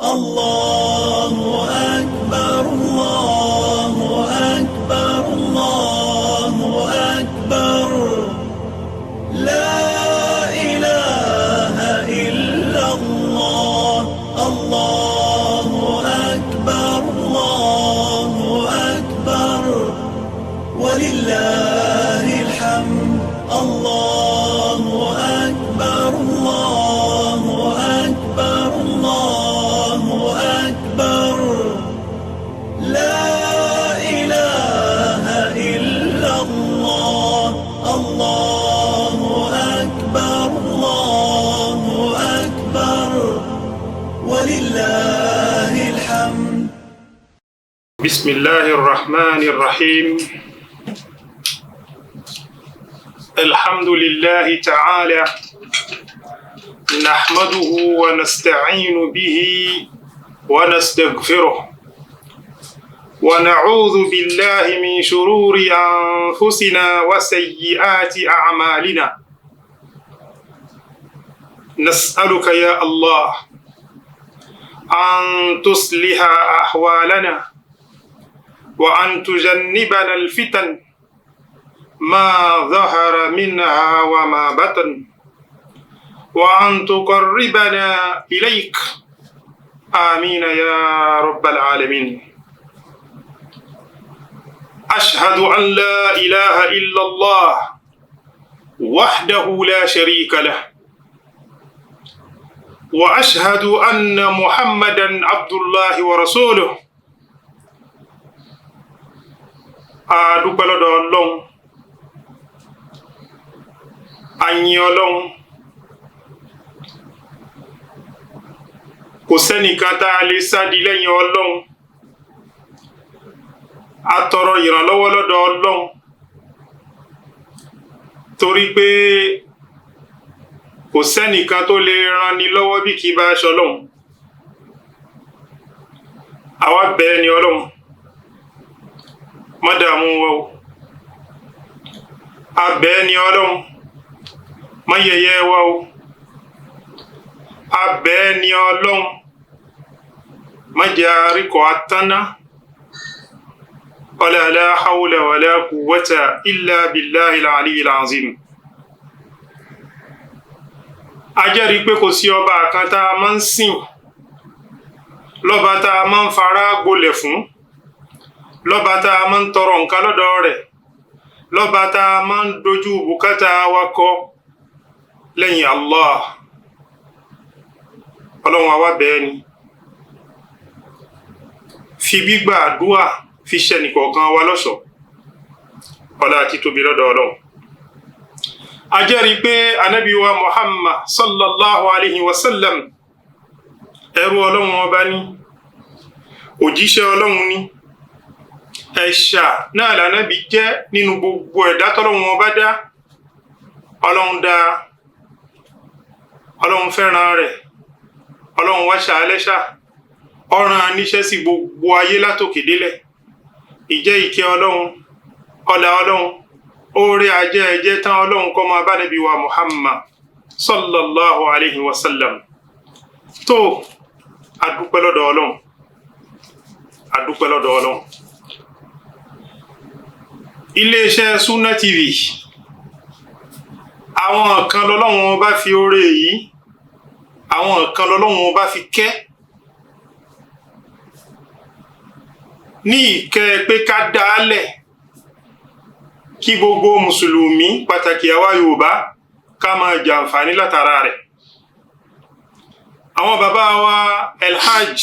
الله أكبر، الله أكبر، الله أكبر، لا إله إلا الله، الله أكبر، الله أكبر، ولله الحمد، الله أكبر، الله أكبر، الله أكبر، لا إله إلا الله، الله أكبر، الله أكبر، ولله الحمد. بسم الله الرحمن الرحيم. الحمد لله تعالى نحمده ونستعين به ونستغفره، ونعوذ بالله من شرور أنفسنا وسيئات أعمالنا. نسألك يا الله أن تصلح أحوالنا وأن تجنبنا الفتن ما ظهر منها وما بطن، وأن تقربنا إليك. آمين يا رب العالمين. أشهد أن لا إله إلا الله وحده لا شريك له، وأشهد أن محمدا عبد الله ورسوله. A dúpẹ́ lọ́dọ̀ Ọlọ́run, a yìn Ọlọ́run. Kò sẹ́nìkan tá a lè sádi lẹ́yìn Ọlọ́run. A tọrọ ìrànlọ́wọ́ lọ́dọ̀ Ọlọ́run, torí pé kò sẹ́nìkan tó lè ranni lọ́wọ́ bí kì í bá aṣọ Ọlọ́run. Àwa bẹ̀ ni Ọlọ́run, má dààmú wa o. A bẹ̀ ni Ọlọ́run, má yẹ̀yẹ́ wa o. A bẹ̀ ni Ọlọ́run, má jẹ́ àríkọ̀ atánná. Wala la hawla wala quwwata illa billahi al-aliyyil azim. A jẹ́rìí pé kò sí ọba kan tá a máa ń sìn, lọ́ba tá a máa ń fara gbolẹ̀ fún, lọ́ba tá a máa ń tọrọ nǹkan lọ́dọ̀ rẹ̀, lọ́ba tá a máa ń dojú bùkátà wa kọ lẹ́yìn Allah. Ọlọ́run, àwa bẹ́ẹ̀ ni, fi gbígbà àdúà fi ṣe nìkọ̀ọ̀kan wa lọ́ṣọ̀ọ́. Ọlá àti tóbi lọ́dọ̀ Ọlọ́run. A jẹ́rìí pé anabi wa Muhammad sallallahu alayhi wa sallam ẹrú Ọlọ́run ọba ní, òjíṣẹ́ Ọlọ́run ní, ẹ̀ṣà náà lànàbí jẹ́ nínú gbogbo ẹ̀dá tọ́lọ́run ọba dá. Ọlọ́run dá, Ọlọ́run fẹ́ràn rẹ̀, Ọlọ́run wá ṣàlẹ́ṣà, ọ̀ràn níṣẹ́ sí gbogbo ayé látòkè délẹ̀. Ìjẹ́ ìkẹ́ Ọlọ́run, ọlá Ọlọ́run, oore ajẹ́ ẹ̀jẹ̀ tán Ọlọ́run kó máa bá nàbí wa Muhammad sallallahu alayhi wa sallam. Tó adúpẹ́ lọ́dọ̀ Ọlọ́run, adúpẹ́ lọ́dọ̀ Ọlọ́run. Iléeṣẹ́ Sunna TV, àwọn kan lọ́lọ́run bá fi oore yìí, àwọn kan lọ́lọ́run bá fi kẹ́ ní ìkẹ́ pé ká dálẹ̀ kí gbogbo mùsùlùmí, pàtàkì àwa Yorùbá, ká máa jàǹfààní látara rẹ̀. Àwọn bàbá wa Elhaj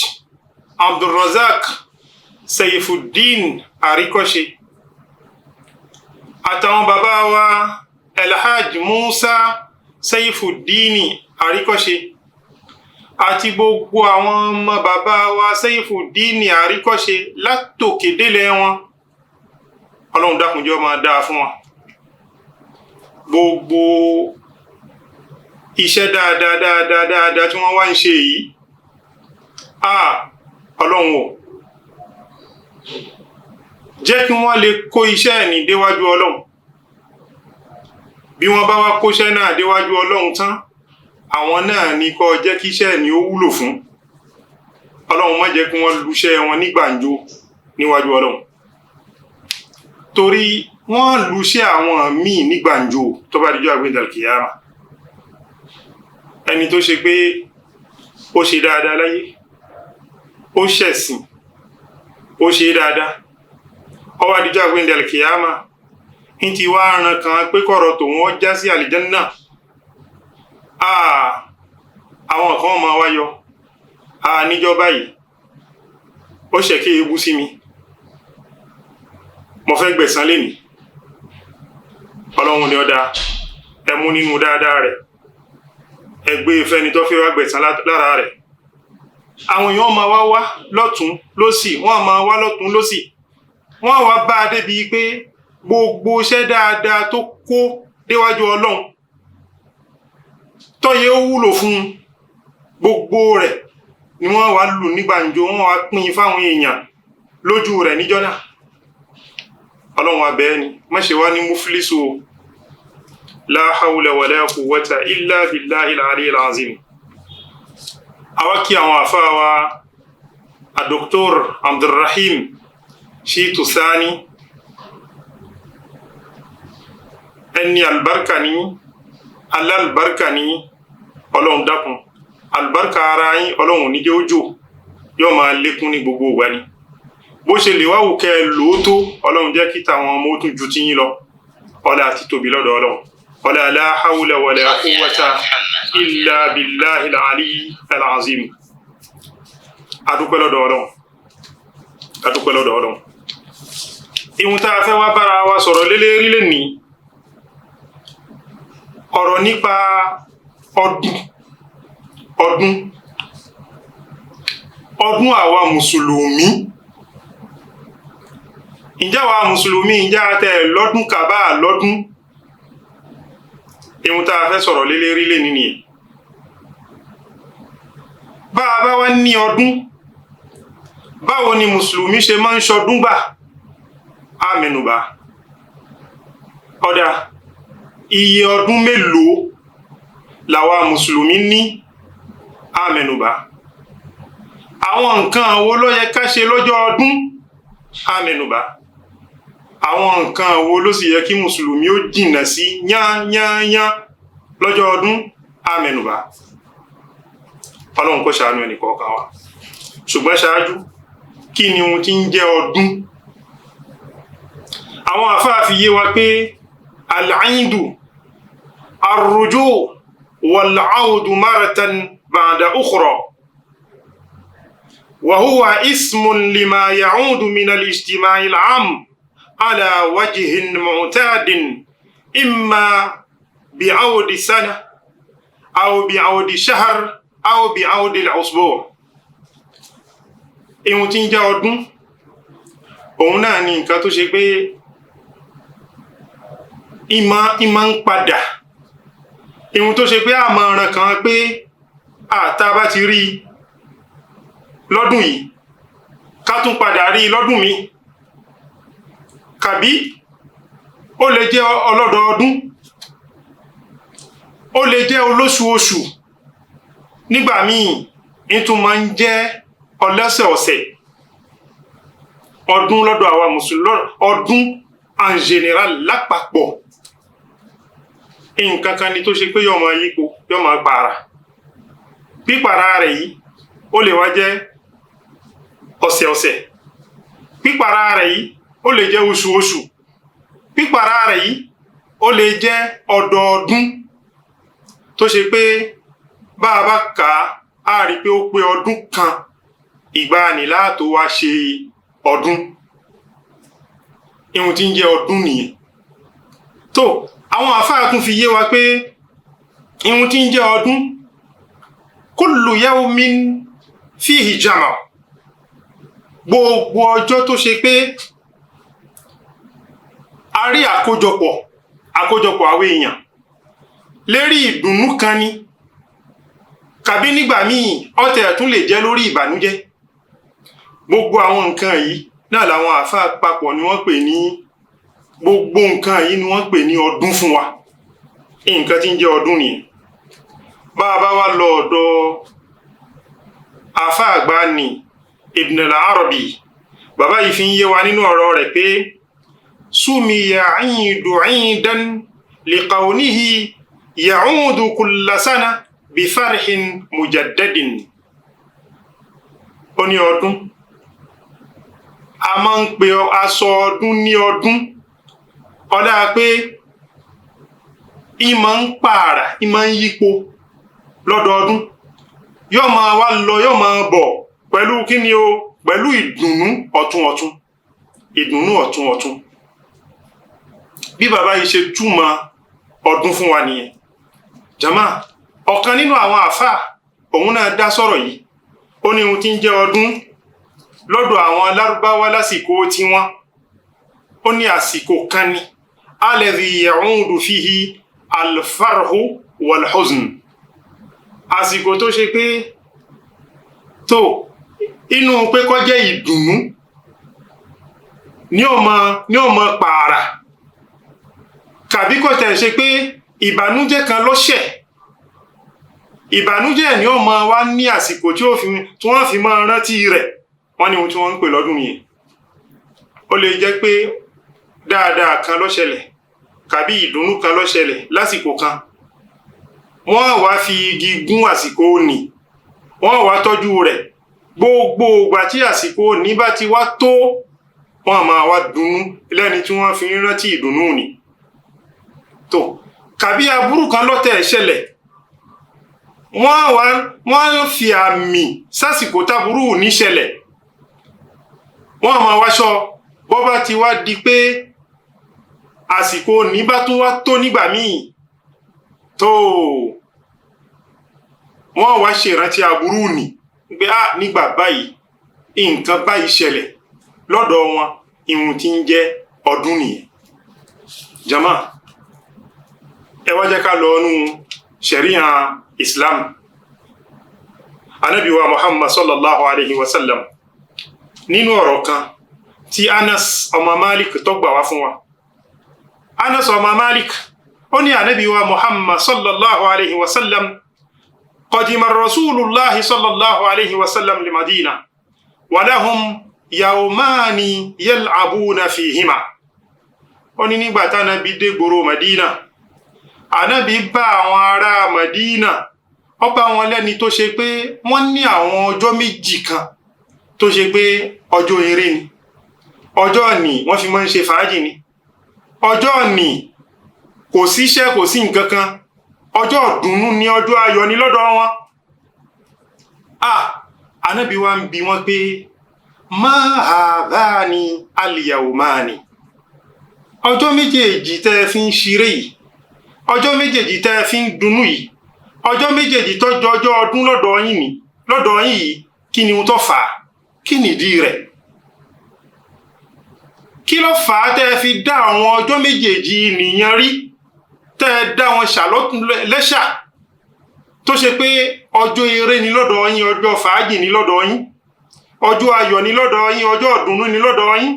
Abdulrazak Saifuddin Àríkọ́ṣe àtàwọn bàbá wa Elhaj Musa Saifuddin Àríkọ́ṣe àti gbogbo àwọn ọmọ bàbá wa Saifuddin Àríkọ́ṣe látòkè délẹ̀ wọn, Ọlọ́run dákunjọ́ máa dáa fún wọn. Gbogbo iṣẹ́ dáadáa dáadáa dáadáa tí wọ́n wá ń ṣe yìí, Ọlọ́run ò jẹ́ kí wọ́n lè kó iṣẹ́ ẹ̀ ní déwájú Ọlọ́run. Bí wọ́n bá wá kóṣẹ́ náà déwájú Ọlọ́run tán, àwọn náà ní kó jẹ́ kí iṣẹ́ ẹ̀ ní ó wúlò fún. Ọlọ́run má jẹ́ kí wọ́n luṣẹ́ wọn ní gbàǹjo níwájú Ọlọ́run, torí wọ́n luṣẹ́ àwọn míì ní gbàǹjo tó bá dijọ́ àgbéǹdà kìyàmà. Ẹni tó ṣe pé ó ṣe dáadáa láyé, ó ṣẹ̀sìn, ó ṣe dáadáa, ó wá dijọ́ àgbéǹdà kìyàmà, ń ti wá ran kan pé kọ̀rọ̀ tòun ó já sí àlìjánnà. Àwọn kan máa wá yọ níjọ́ báyìí, ó ṣe kí ebú sí mi, mo fẹ́ gbẹ̀san lénìí. Ọlọ́run ni ó dáa, ẹ mú nínú dáadáa rẹ̀, ẹ gbé fẹ́ni tó fẹ́ wá gbẹ̀san lára rẹ̀. Àwọn èèyàn máa wá wá lọ́tún lọ́sì, wọ́n máa wá lọ́tún lọ́sì, wọ́n wá bá a débi pé gbogbo iṣẹ́ dáadáa tó kó déwájú Ọlọ́run tó yẹ ó wúlò fún gbogbo rẹ̀ ni wọ́n wá lù ní gbàǹjo, wọ́n wá pín fáwọn èèyàn lójú rẹ̀ níjọ́ náà. Ọlọ́run abẹ́ ni má ṣe wá ní muflisu o. La hawla wala quwwata illa billahi al-aliyyil azim. Àwa kí àwọn àfáà wa, Dr. Abdulrahim Shitu Sani, ẹni albarka ni, alálbarka ni. Ọlọ́run dákun, albarka ara yín, Ọlọ́run níjẹ́ ó jò, yóò máa lékún ní gbogbo ìgbà ni. Bó ṣe lè wá wù kẹ́ ẹ lóòótọ́, Ọlọ́run jẹ́ kí tàwọn ọmọ ó tún ju tiyín lọ. Ọlá àti tóbi lọ́dọ̀ Ọlọ́run. Ọlá la hawla wala quwwata illa billahi al-ali al-azim. Adúpẹ́ lọ́dọ̀ Ọlọ́run, adúpẹ́ lọ́dọ̀ Ọlọ́run. Ìhun tá a fẹ́ wá bára wa sọ̀rọ̀ lélẹ́rí lẹ́nìí, ọ̀rọ̀ nípa ọdún, ọdún, ọdún àwa mùsùlùmí. Ǹjẹ́ àwa mùsùlùmí, ǹjẹ́ a tẹ̀ lọ́dún kàbá lọ́dún? Ìhun tá a fẹ́ sọ̀rọ̀ lélẹ́rí lẹ́nìí nìyẹn. Bá a bá wá ní ọdún, báwo ni mùsùlùmí ṣe máa ń ṣọdún gbà? Á mẹ́nubà. Ọ̀dà, iye ọdún mélòó làwa mùsùlùmí ní? Á mẹ́nubà. Àwọn nǹkan wo ló yẹ ká ṣe lọ́jọ́ ọdún? Á mẹ́nubà. Àwọn nǹkan wo ló sì yẹ kí mùsùlùmí ó jìnnà sí yányányán lọ́jọ́ ọdún? Á mẹ́nubà. Ọlọ́run kó ṣàánú ẹnì kọ̀ọ̀kan wa. Ṣùgbọ́n ṣáájú, kí ni ohun tí ń jẹ́ ọdún? Àwọn àfáà fi yé wa pé al-aidu ar-ruju' wal-'audu maratan ba'da ukhra, wa huwa ismun lima ya'udu min al-ijtima'i al-'am ala wajhin mu'tadin, imma bi'audi sana aw bi'audi shahr aw bi'audi al-usbu'. Ihun tí ń jẹ́ ọdún, òun náà ni nǹkan tó ṣe pé ìmọ̀ ń padà, ihun tó ṣe pé àmọ̀ràn kan pé àtà bá ti rí lọ́dún yìí, ká tún padà rí lọ́dún mi, kàbí ó lè jẹ́ ọlọ́dọọdún, ó lè jẹ́ olóṣooṣù, nígbà míì ìtún máa ń jẹ́ ọlọ́sẹ̀ọ̀sẹ̀. Ọdún lọ́dọ̀ àwa mùsùlùmí, ọdún en général lápapọ̀, nǹkan kan ni tó ṣe pé yóò máa yípo, yóò máa pààrà. Pípààrà rẹ̀ yìí, ó lè wá jẹ́ ọ̀sẹ̀ọ̀sẹ̀, pípààrà rẹ̀ yìí, ó lè jẹ́ oṣooṣù, pípààrà rẹ̀ yìí, ó lè jẹ́ ọdọọdún, tó ṣe pé bá a bá kà á, á rí i pé ó pé ọdún kan ìgbà nìlá tó wá ṣe ọdún. Ihun tí ń jẹ́ ọdún nìyẹn. Tó àwọn àfáà tún fi yé wa pé ihun tí ń jẹ́ ọdún, kullu yawmin fihi jama, gbogbo ọjọ́ tó ṣe pé a rí àkójọpọ̀, àkójọpọ̀ àwọn èèyàn lérí ìdùnnú kan ni, kàbí nígbà míì ọ̀tẹ̀ tún lè jẹ́ lórí ìbànújẹ́. Gbogbo àwọn nǹkan yìí náà làwọn àfáà papọ̀ ni wọ́n pè ní, gbogbo nǹkan yìí ni wọ́n pè ní ọdún fún wa. Nǹkan tí ń jẹ́ ọdún nìyẹn. Bá a bá wá lọ ọ̀dọ̀ àfáà àgbà ni Ibn al-Arabi, bàbá yìí fi ń yé wa nínú ọ̀rọ̀ rẹ̀ pé sumiya iidu iidan liqawnihi ya'udu kulla sana bifarhin mujaddadin. Ó ní ọdún, a máa ń pe aṣọ ọdún ní ọdún, ọlá pé ìmọ̀ ń pààrà, ìmọ̀ ń yípo lọ́dọọdún, yóò máa wá lọ, yóò máa bọ̀ pẹ̀lú kíni o, pẹ̀lú ìdùnnú ọ̀tun ọ̀tun, ìdùnnú ọ̀tun ọ̀tun. Bí bàbá yìí ṣe túmọ̀ ọdún fún wa nìyẹn. Jama, ọ̀kan nínú àwọn àfáà, òun náà dá sọ̀rọ̀ yìí. Ó ní ohun tí ń jẹ́ ọdún lọ́dọ̀ àwọn Lárúbáwá lásìkò tiwọn, ó ní àsìkò kan ni alladhi ya'udu fihi alfarhu walhuzn, àsìkò tó ṣe pé tó inú pé kó jẹ́ ìdùnnú ní ó máa pààrà, tàbí kó tẹ̀ ṣe pé ìbànújẹ́ kan ló ṣẹ̀, ìbànújẹ́ ni ó máa wá ní àsìkò tí wọ́n fi máa rántí rẹ̀. Wọ́n ní ohun tí wọ́n ń pè lọ́dún yẹn, ó lè jẹ́ pé dáadáa kan ló ṣẹlẹ̀ tàbí ìdùnnú kan ló ṣẹlẹ̀ lásìkò kan, wọ́n wá fi igi gún àsìkò òní, wọ́n wá tọ́jú rẹ̀. Gbogbo ìgbà tí àsìkò òní bá ti wá tó, wọ́n máa wá dunnú lẹ́ni tí wọ́n fi ń rántí ìdùnnú òní. Tó tàbí aburú kan ló tẹ̀ ṣẹlẹ̀, wọ́n fi àmì sásìkò táburú òní ṣẹlẹ̀, wọ́n máa wáṣọ. Bọ́ bá ti wá di pé àsìkò òní bá tún wá tó nígbà míì tó, wọ́n wá ṣèrántí aburú nì pé á nígbà báyìí nǹkan báyìí ṣẹlẹ̀ lọ́dọ̀ wọn, ìhun tí ń jẹ́ ọdún nìyẹn. Jama, ẹ wá jẹ́ ká lọ nú ṣẹ̀ríà Islam. Ànábì wa Muhammad sallallahu alayhi wa sallam, nínú ọ̀rọ̀ kan tí Anas ọmọ Malik tó gbà wá fún wa, Anas ọmọ Malik ó ní Ànábì wa Muhammad sallallahu alayhi wa sallam, qadima rasulullahi sallallahu alayhi wa sallam li Madina wa lahum yawmani yal'abuna fihima. Ó ní nígbà tánàbí dé gbòòrò Madina, Ànábì bá àwọn ará Madina, ó bá wọn lẹ́ni tó ṣe pé wọ́n ní àwọn ọjọ́ méjì kan tó ṣe pé ọjọ́ eré ni, ọjọ́ ní wọ́n fi máa ń ṣe fàájì ni, ọjọ́ ní kò síṣẹ́, kò sí nǹkan kan, ọjọ́ ìdùnnú ni, ọjọ́ ayọ̀ ni lọ́dọ̀ wọn. Ànábì wa ń bi wọ́n pé ma hadhani al-yawmani, ọjọ́ méjèèjì tẹ́ ẹ fi ń ṣeré yìí, ọjọ́ méjèèjì tẹ́ ẹ fi ń dunnú yìí, ọjọ́ méjèèjì tọ́jú ọjọ́ ọdún lọ́dọ̀ yín ni, lọ́dọ̀ yín yìí, kí ni ohun tó fà á? Kí nìdí rẹ̀? Kí ló fà á tẹ́ ẹ fi dá àwọn ọjọ́ méjèèjì nìyẹn rí, tẹ́ ẹ dá wọn ṣàlọ́tún lẹ́ṣà, tó ṣe pé ọjọ́ eré ni lọ́dọ̀ yín, ọjọ́ fàájì ni lọ́dọ̀ yín, ọjọ́ ayọ̀ ni lọ́dọ̀ yín, ọjọ́ ìdùnnú ni lọ́dọ̀ yín?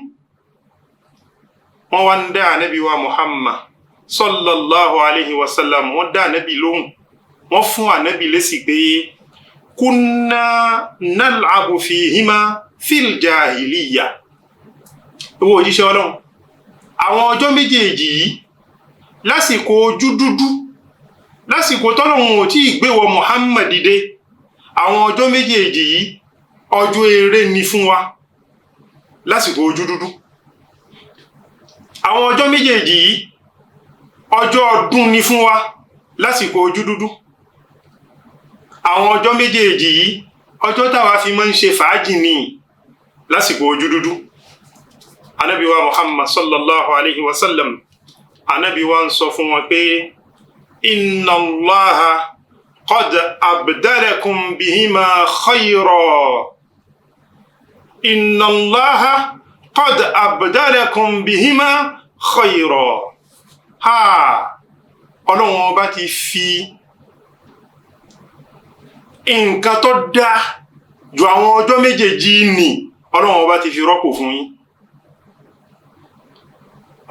Wọ́n wá ń dá Ànábì wa Muhammad sallallahu alayhi wa sallam, wọ́n dá Ànábì lóhùn, wọ́n fún Ànábì lésì pé kunna nal'abu fihima fil jahiliya. Owó òjíṣẹ́ Ọlọ́run, àwọn ọjọ́ méjèèjì yìí lásìkò ojú dúdú, lásìkò tọ́lọ́run ò tí ì gbé wọ Muhammad dìde, àwọn ọjọ́ méjèèjì yìí ọjọ́ eré ni fún wa lásìkò ojú dúdú. Àwọn ọjọ́ méjèèjì yìí ọjọ́ ọdún ni fún wa lásìkò ojú dúdú. Àwọn ọjọ́ méjèèjì yìí ọjọ́ táwa fi máa ń ṣe fàájì ni lásìkò ojú dúdú. Ànábì wa Muhammad sallallahu alayhi wa sallam, Ànábì wa ń sọ fún wọn pé inna Allaha qad abdalakum bihima khayra, inna Allaha qad abdalakum bihima khayra. Ha, Ọlọ́run ọba ti fi nǹkan tó dá ju àwọn ọjọ́ méjèèjì nì, Ọlọ́run ọba ti fi rọ́pò fún yín.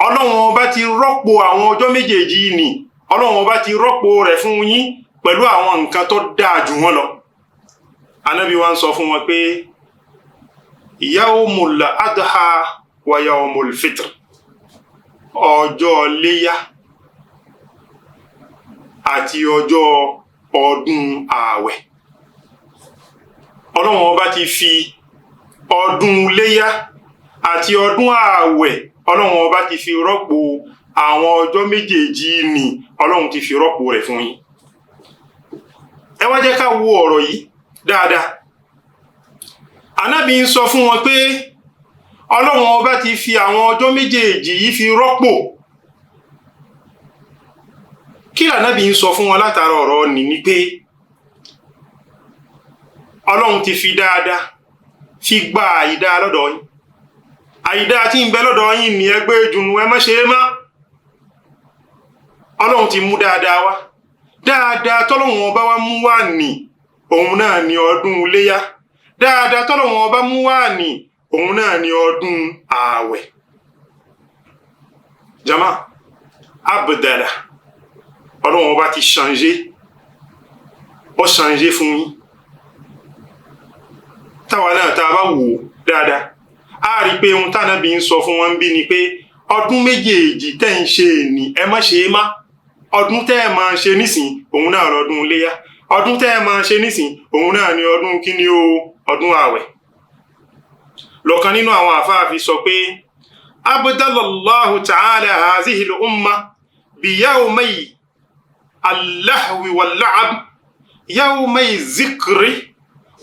Ọlọ́run ọba ti rọ́pò àwọn ọjọ́ méjèèjì nì, Ọlọ́run ọba ti rọ́pò rẹ̀ fún yín pẹ̀lú àwọn nǹkan tó dáa jù wọ́n lọ. Ànábì wa ń sọ fún wọn pé Yawmul adha wa yawmul fitr, ọjọ́ léyá àti ọjọ́ ọdún ààwẹ̀. Ọlọ́run ọba ti fi ọdún léyá àti ọdún ààwẹ̀, Ọlọ́run ọba ti fi rọ́pò àwọn ọjọ́ méjèèjì ni Ọlọ́run ti fi rọ́pò rẹ̀ fún yín. Ẹ wá jẹ́ ká wo ọ̀rọ̀ yìí dáadáa. Ànábì ń sọ fún wọn pé Ọlọ́run ọba ti fi àwọn ọjọ́ méjèèjì yìí fi rọ́pò. Kí l'Ànábì ń sọ fún wọn látara ọ̀rọ̀ nì ni pé Ọlọ́run ti fi dáadáa fi gba àìdáa lọ́dọ̀ yín. Àìdáa tí ń bẹ lọ́dọ̀ yín ní ẹgbẹ́ ìjùnú, ẹ má ṣe é mọ́. Ọlọ́run ti mú dáadáa wá. Dáadáa tọ́lọ́run ọba wá mú wá nì, òun náà ni ọdún iléyá. Dáadáa tọ́lọ́run ọba mú wá nì, òun náà ni ọdún ààwẹ̀. Jama, abdala, Ọlọ́run ọba ti ṣànjé, ó ṣànjé fún yín. Táwa náà tá a bá wò ó dáadáa, a rí i pé ohun tánàbí ń sọ fún wọn bí ni pé ọdún méjèèjì tẹ́ ń ṣe ní ẹ má ṣe é má. Ọdún tẹ́ ẹ máa ṣe nísìn, òun náà lọ́dún iléyá. Ọdún tẹ́ ẹ máa ṣe nísìn, òun náà ni ọdún kíní o, ọdún ààwẹ̀. Lọ́kan nínú àwọn àfáà fi sọ pé abdalallahu ta'ala hazihi al-umma biyawmay allahwi wal-la'ab, yawmay zikri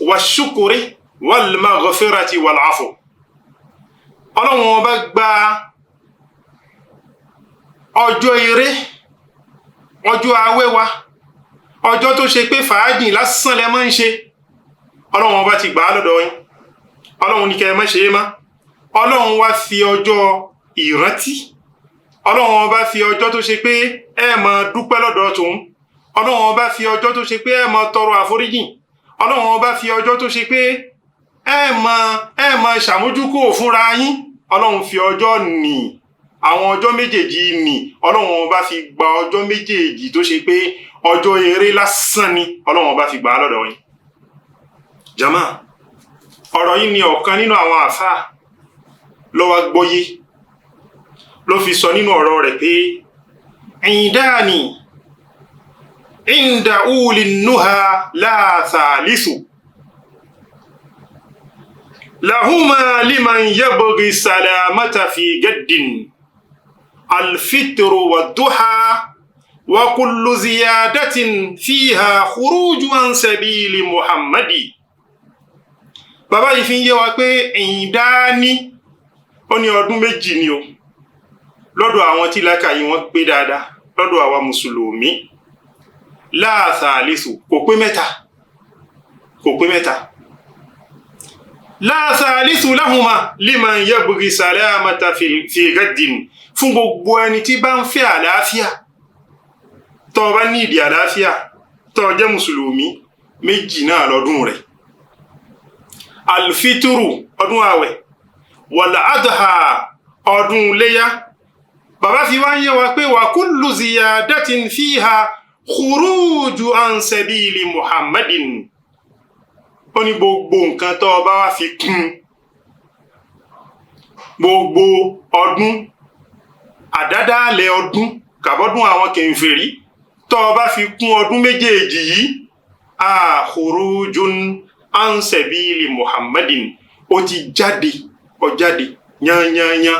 wa shukri wal-maghfirati wal-afu. Ọlọ́run ọba gba ọjọ́ eré, ọjọ́ awẹ́wa, ọjọ́ tó ṣe pé fàájì lásán lẹ máa ń ṣe, Ọlọ́run ọba ti gbà á lọ́dọ̀ yín. Ọlọ́run ní kẹ́ ẹ má ṣe é má. Ọlọ́run wá fi ọjọ́ ìrántí, Ọlọ́run ọba fi ọjọ́ tó ṣe pé ẹ máa dúpẹ́ lọ́dọ̀ tòun, Ọlọ́run ọba fi ọjọ́ tó ṣe pé ẹ máa tọrọ àforíjìn, Ọlọ́run ọba fi ọjọ́ tó ṣe pé ẹ máa ṣàmójúkò fúnra yín. Ọlọ́run fi ọjọ́ nì, àwọn ọjọ́ méjèèjì nì, Ọlọ́run ọba fi gba ọjọ́ méjèèjì tó ṣe pé ọjọ́ eré lásán ni, Ọlọ́run ọba fi gbà á lọ́dọ̀ yín. Jama, ọ̀rọ̀ yìí ni ọ̀kan nínú àwọn àfáà ló wá gbọ́yé, ló fi sọ nínú ọ̀rọ̀ rẹ̀ pé ìdáni inda uli nuha la thalithu lahuma liman yabghi salamata fi gaddin alfitru wa duha wa kullu ziyadatin fiha khuruju an sabili muhammadi. Bàbá yìí fi ń yé wa pé ìdáni, ó ní ọdún méjì ni o lọ́dọ̀ àwọn tí làákàyè wọn pé dáadáa, lọ́dọ̀ àwa mùsùlùmí. Láàtàlísù, kò pé mẹ́ta, kò pé mẹ́ta. Láàtàlísù lahuma liman yabghi salamata fi gaddin, fún gbogbo ẹni tí bá ń fẹ́ àlàáfíà. Tó bá ní ìdí àlàáfíà, tó jẹ́ mùsùlùmí, méjì náà lọ́dún rẹ̀: alfituru, ọdún àwẹ̀, wàlá adha, ọdún léyá. Bàbá fi wá ń yé wa pé wà kullu ziyadatin fiha khuruju an sabili muhammadin. Ó ní gbogbo nǹkan tó bá wá fi kún gbogbo ọdún àdádálẹ̀, ọdún kàbọ́dún àwọn kèfèrí, tó bá fi kún ọdún méjèèjì yìí, a khurujun an sabili muhammadin, ó ti jáde, ó jáde yányányá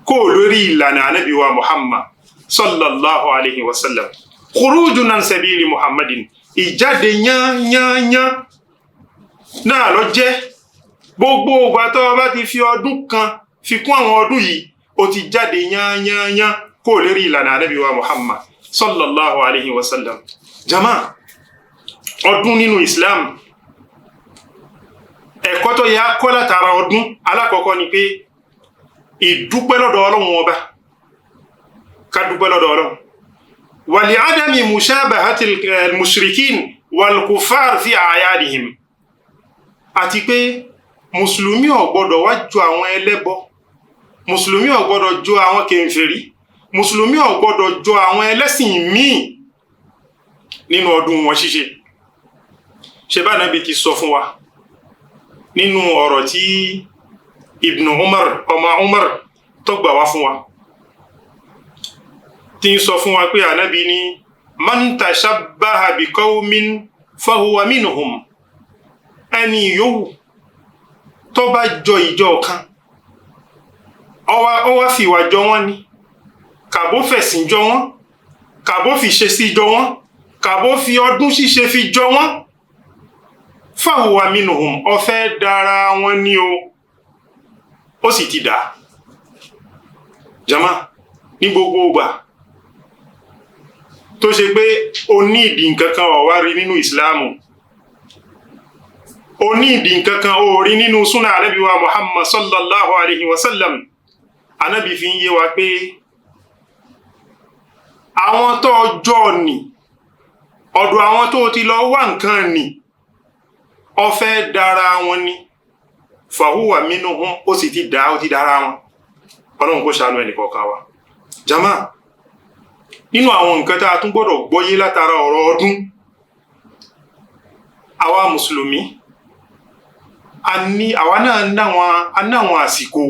kó lórí ìlànà ànábì wa muhammad sallallahu alayhi wa sallam. Khurujun an sabili muhammadin, ìjáde yányányá náà lọ jẹ́. Gbogbo ìgbà tó o bá ti fi ọdún kan fi kún àwọn ọdún yìí, ó ti jáde yányányá kó lórí ìlànà ànábì wa muhammad sallallahu alayhi wa sallam. Jama, ọdún nínú islam, ẹ̀kọ́ tó yẹ á kọ́ látara ọdún, alákọ̀ọ́kọ́ ni pé ìdúpẹ́ lọ́dọ̀ Ọlọ́run ọba, ká dúpẹ́ lọ́dọ̀ Ọlọ́run. Wàlí ádámì mushabahati mushrikin wal-kuffar fi a'yadihim, àti pé mùsùlùmí ò gbọ́dọ̀ wá jọ àwọn ẹlẹ́bọ, mùsùlùmí ò gbọ́dọ̀ jọ àwọn kèfèrí, mùsùlùmí ò gbọ́dọ̀ jọ àwọn ẹlẹ́sìn míì nínú ọdún wọn ṣíṣe. Ṣe bá Nábì ti sọ fún wa Nínú ọ̀rọ̀ tí Ibn Umar, ọmọ Umar, tó gbà wá fún wa, tí ń sọ fún wa pé ànábi ní man tashabbaha bi qawmin fahuwa minhum, ẹni yòówù tó bá jọ ìjọ kan, ó wá fìwà jọ wọ́n ni, kàbó fẹ̀sìn jọ wọ́n, kàbó fi ṣe sí jọ wọ́n, kàbó fi ọdún ṣíṣe fi jọ wọ́n, fahuwa minhum, ó fẹ́ dára wọn ní o, ó sì ti dà. Jama, ní gbogbo ìgbà tó ṣe pé o ní ìdí nǹkan kan ó wá rí nínú ìsìláàmù, o ní ìdí nǹkan kan ó rí nínú súnà ànábì wa Muhammad sallallahu alayhi wa sallam, ànábì fi ń yé wa pé àwọn tó jọ ní ọ̀dọ̀ àwọn tó ti lọ wá nǹkan ní, ó fẹ́ dára wọn ni, fahuwa minhum, ó sì ti dá, ó ti dára wọn. Ọlọ́run kó ṣàánú ẹnì kọ̀ọ̀kan wa. Jama, nínú àwọn nǹkan tá a tún gbọ́dọ̀ gbọ́yé látara ọ̀rọ̀ ọdún, àwa mùsùlùmí a ní àwa náà náwọn àsìkò,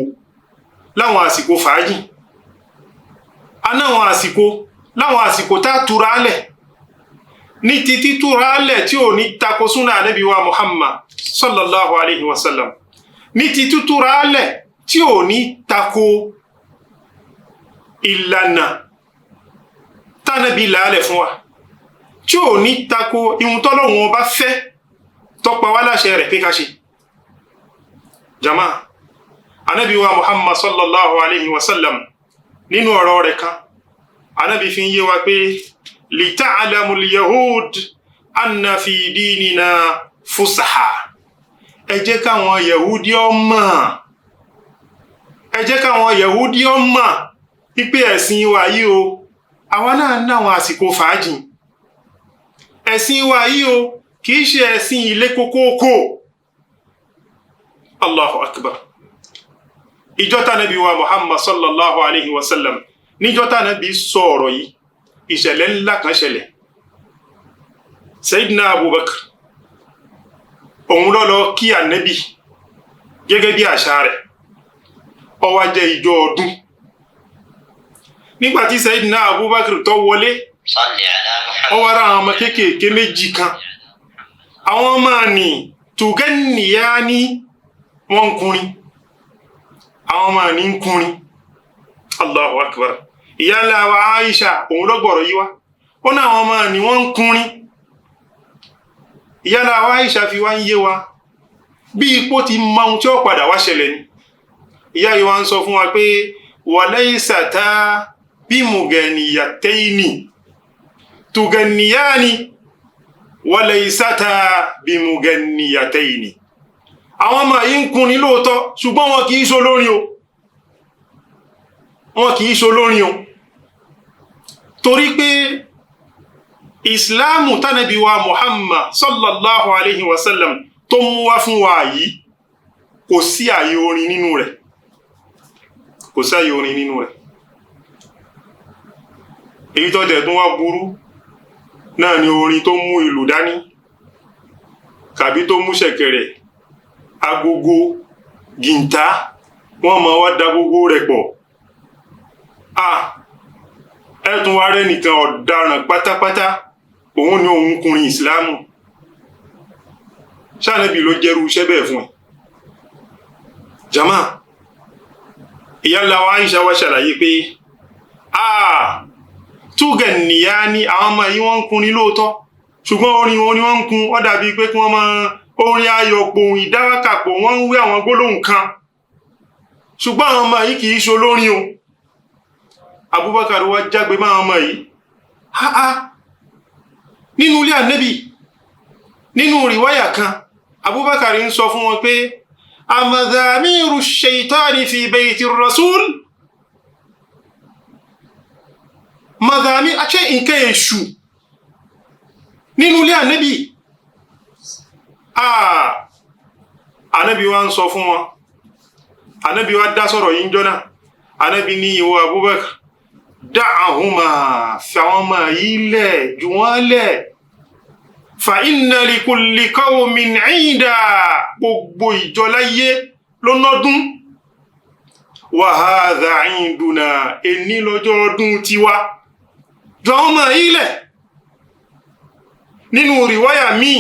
láwọn àsìkò fàájì, a náwọn àsìkò, láwọn àsìkò tá a túra lẹ̀ ní ti títúra lẹ̀ tí ò ní tako súnà ànábì wa Muhammad sallallahu alayhi wa sallam, ní ti títúra lẹ̀ tí ò ní tako ìlànà tánàbí làálẹ̀ fún wa, tí ò ní tako ihun tọ́lọ́hun ọba fẹ́ tọ́pa wá láṣẹ rẹ̀ pé ká ṣe. Jama, anabi wa Muhammad sallallahu alayhi wa sallam, nínú ọ̀rọ̀ rẹ̀ kan, anabi fi ń yé wa pé lita'lamu al-yahud anna fi dinina fusaha. Ẹ jẹ́ káwọn yahudi ó mọ̀, ẹ jẹ́ káwọn yahudi ó mọ̀ wípé ẹ̀sìn wa yìí o, àwa náà náwọn àsìkò fàájì. Ẹ̀sìn wa yìí o, kìí ṣe ẹ̀sìn ilé kókókó. Allahu akbar. Ìjọ tánàbí wa Muhammad sallallahu alayhi wa sallam, níjọ́ tánàbí sọ ọ̀rọ̀ yìí, ìṣẹ̀lẹ̀ ńlá kan ṣẹlẹ̀. Sayyidina Abubakar, òun ló lọ kí ànábì gẹ́gẹ́ bí àṣà rẹ̀. Ó wá jẹ́ ìjọ ọdún. Nígbàtí Sayyidina Abubakar tó wọlé, ó wá rá àwọn ọmọ kéékèèké méjì kan. Àwọn ọmọ ní tùgẹ́nìyá ní wọ́n ń kùnrin, àwọn ọmọ ní ń kùnrin. Allahu akbar. Ìyá ńlá wa Aisha, òun lọ́gbọ̀rọ̀ yíwá, ó ní àwọn ọmọ ní wọ́n ń kùnrin. Ìyá ńlá wa Aisha fi wá ń yé wa bí ipò ti mọ ohun tí ó padà wá ṣẹlẹ̀ ni. Ìyá yìí wá ń sọ fún wa pé walaysata bimughaniyataini tuganniyani walaysata bimughaniyataini. Àwọn ọmọ yìí ń kùnrin lóòótọ́, ṣùgbọ́n wọn kìí ṣolórin o, wọn kìí ṣolórin o, torí pé ìsìláàmù tánàbí wa Muhammad sallallahu alayhi wa sallam tó mú wá fún wa yìí, kò sí àyè orin nínú rẹ̀, kò sí àyè orin nínú rẹ̀. Èyí tó dẹ̀ tún wá burú náà ni orin tó mú ìlù dání tàbí tó mú ṣẹ̀kẹ̀rẹ̀, agogo, gìntá, wọ́n máa wá da gbogbo rẹ̀ pọ̀. Ẹ̀tún wá rẹ̀ nìkan ọ̀daràn pátápátá, òun ni òun kùnrin ìsìláàmù. Ṣáànẹ́bì ló jẹ́rú iṣẹ́ bẹ́ẹ̀ fún ẹ. Jama, ìyá ńlá wa Aisha wá ṣàlàyé pé túgẹ̀ nìyá ní àwọn ọmọ yìí wọ́n ń kunrin lóòótọ́, ṣùgbọ́n orin wọn ni wọ́n ń kun, ó dàbí pé kí wọ́n máa orin ayọ̀ pòun ìdáwákàpọ̀, wọ́n ń wí àwọn gbólóhùn kan, ṣùgbọ́n àwọn ọmọ yìí kì í ṣolórin o. Abubakar wá jágbe máa ọmọ yìí, ha nínú ilé ànẹ́bì. Nínú rìwáyà kan, Abubakar ń sọ fún wọn pé amadhamiru shaitani fi bayti rasul, madhami àṣẹ nǹkan èṣù nínú ilé ànẹ́bì. Ànẹ́bì wa ń sọ fún wọn, ànẹ́bì wa dá sọ̀rọ̀ yìí ń jọ́nà. Ànẹ́bì ní ìwọ Abubakar, da'ahuma, fi àwọn ọmọ yìí lẹ̀, jù wọ́n lẹ̀, Fa inna likulli qawmin 'ida, gbogbo ìjọ láyé ló nọ́dún. Wa hadha 'iduna, èní lọ́jọ́ ọdún tiwa. Jọ àwọn ọmọ yìí lẹ̀. Nínú rìwáyà míì,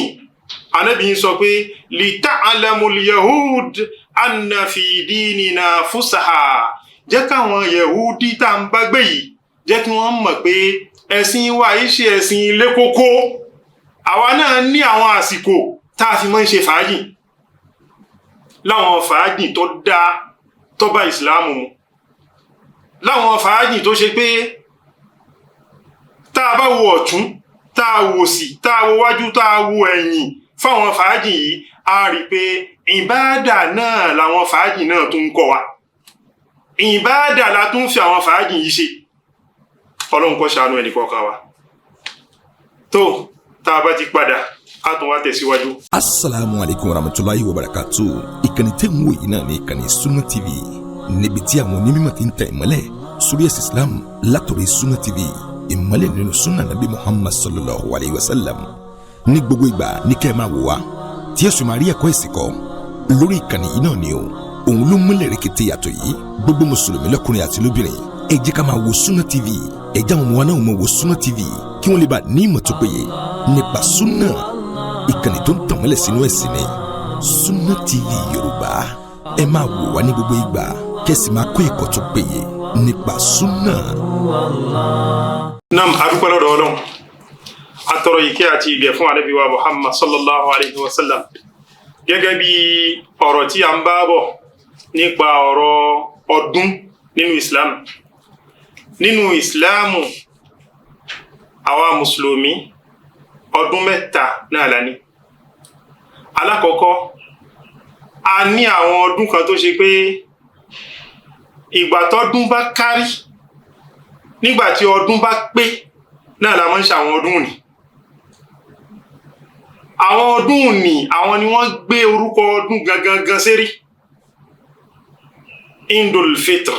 Ànábì ń sọ pé lita'lamul yahud anna fi dinina fusaha, jẹ́ káwọn yahudi tá ń bá gbé yìí, jẹ́ kí wọ́n mọ̀ pé ẹ̀sìn wa yìí ṣe ẹ̀sìn ilé kókó. Àwa náà ní àwọn àsìkò tá a fi máa ń ṣe fàájì, láwọn fàájì tó dáa, tó bá ìsìláàmù mu, láwọn fàájì tó ṣe pé tá a bá wo ọ̀tún, tá a wò sí, tá a wo wájú, tá a wo ẹ̀yìn fáwọn fàájì yìí, a rí i pé ìbáàdà náà làwọn fàájì náà tún ń kọ́ wa, ìbáàdà la tún fi àwọn fàájì yìí ṣe. Ọlọ́run kó ṣàánú ẹnì kọ̀ọ̀kan wa. Tó tá a bá ti padà, a tún wá tẹ̀síwájú. Asalaamu alaykum warahmatulahi wabarakatu. Ìkànnì tẹ́ ń wò yìí náà ní ìkànnì Sunna TV, níbi tí àwọn onímọ̀ ti ń tẹ̀ ìmọ́lẹ̀ sórí ẹ̀sìn Islam látọ̀rọ̀. Sunna TV, ìmọ́lẹ̀ nínú sunna Nabi Muhammad sallallahu alayhi wa sallam. Ní gbogbo ìgbà ní kẹ́ ẹ máa wò wá, tí ẹ sì máa rí ẹ̀kọ́ ẹ̀sìn kọ́ lórí ìkànnì yìí náà ni o. Òun ló múlẹ̀ rẹ̀kẹ̀tẹ̀ yàtọ̀ yìí. Gbogbo mùsùlùmí lọ́kùnrin àti lóbìnrin, ẹ jẹ́ ká máa wo Sunna TV. Ẹ jẹ́ àwọn ọmọ wa náà máa wo Sunna TV, kí wọ́n lè bá ní ìmọ̀ tó péye nípa sunna. Ìkànnì tó ń tàn mọ́lẹ̀ sínú ẹ̀sìn ni Sunna TV Yorùbá. Ẹ máa wò wá ní gbogbo ìgbà, kẹ́sì máa kọ́ ẹ̀kọ́ tó péye nípa sunna. Nam, adúpẹ́ lọ́dọ̀ Ọlọ́run, atọrọ ìkẹ́ àti ìgẹ̀ fún Ànábì wa Muhammad sallallahu alayhi wa sallam. Gẹ́gẹ́ bí ọ̀rọ̀ tí a ń bá bọ̀ nípa ọ̀rọ̀ ọdún nínú Islam, nínú Islamu, àwa mùsùlùmí, ọdún mẹ́ta náà la ní. Alákọ̀ọ́kọ́, a ní àwọn ọdún kan tó ṣe pé ìgbà tọ́dún bá kárí, nígbà tí ọdún bá pé náà la máa ń ṣe àwọn ọdún ní. Àwọn ọdún ní, àwọn ni wọ́n gbé orúkọ ọdún gangan gan sérí. Indul Fitr,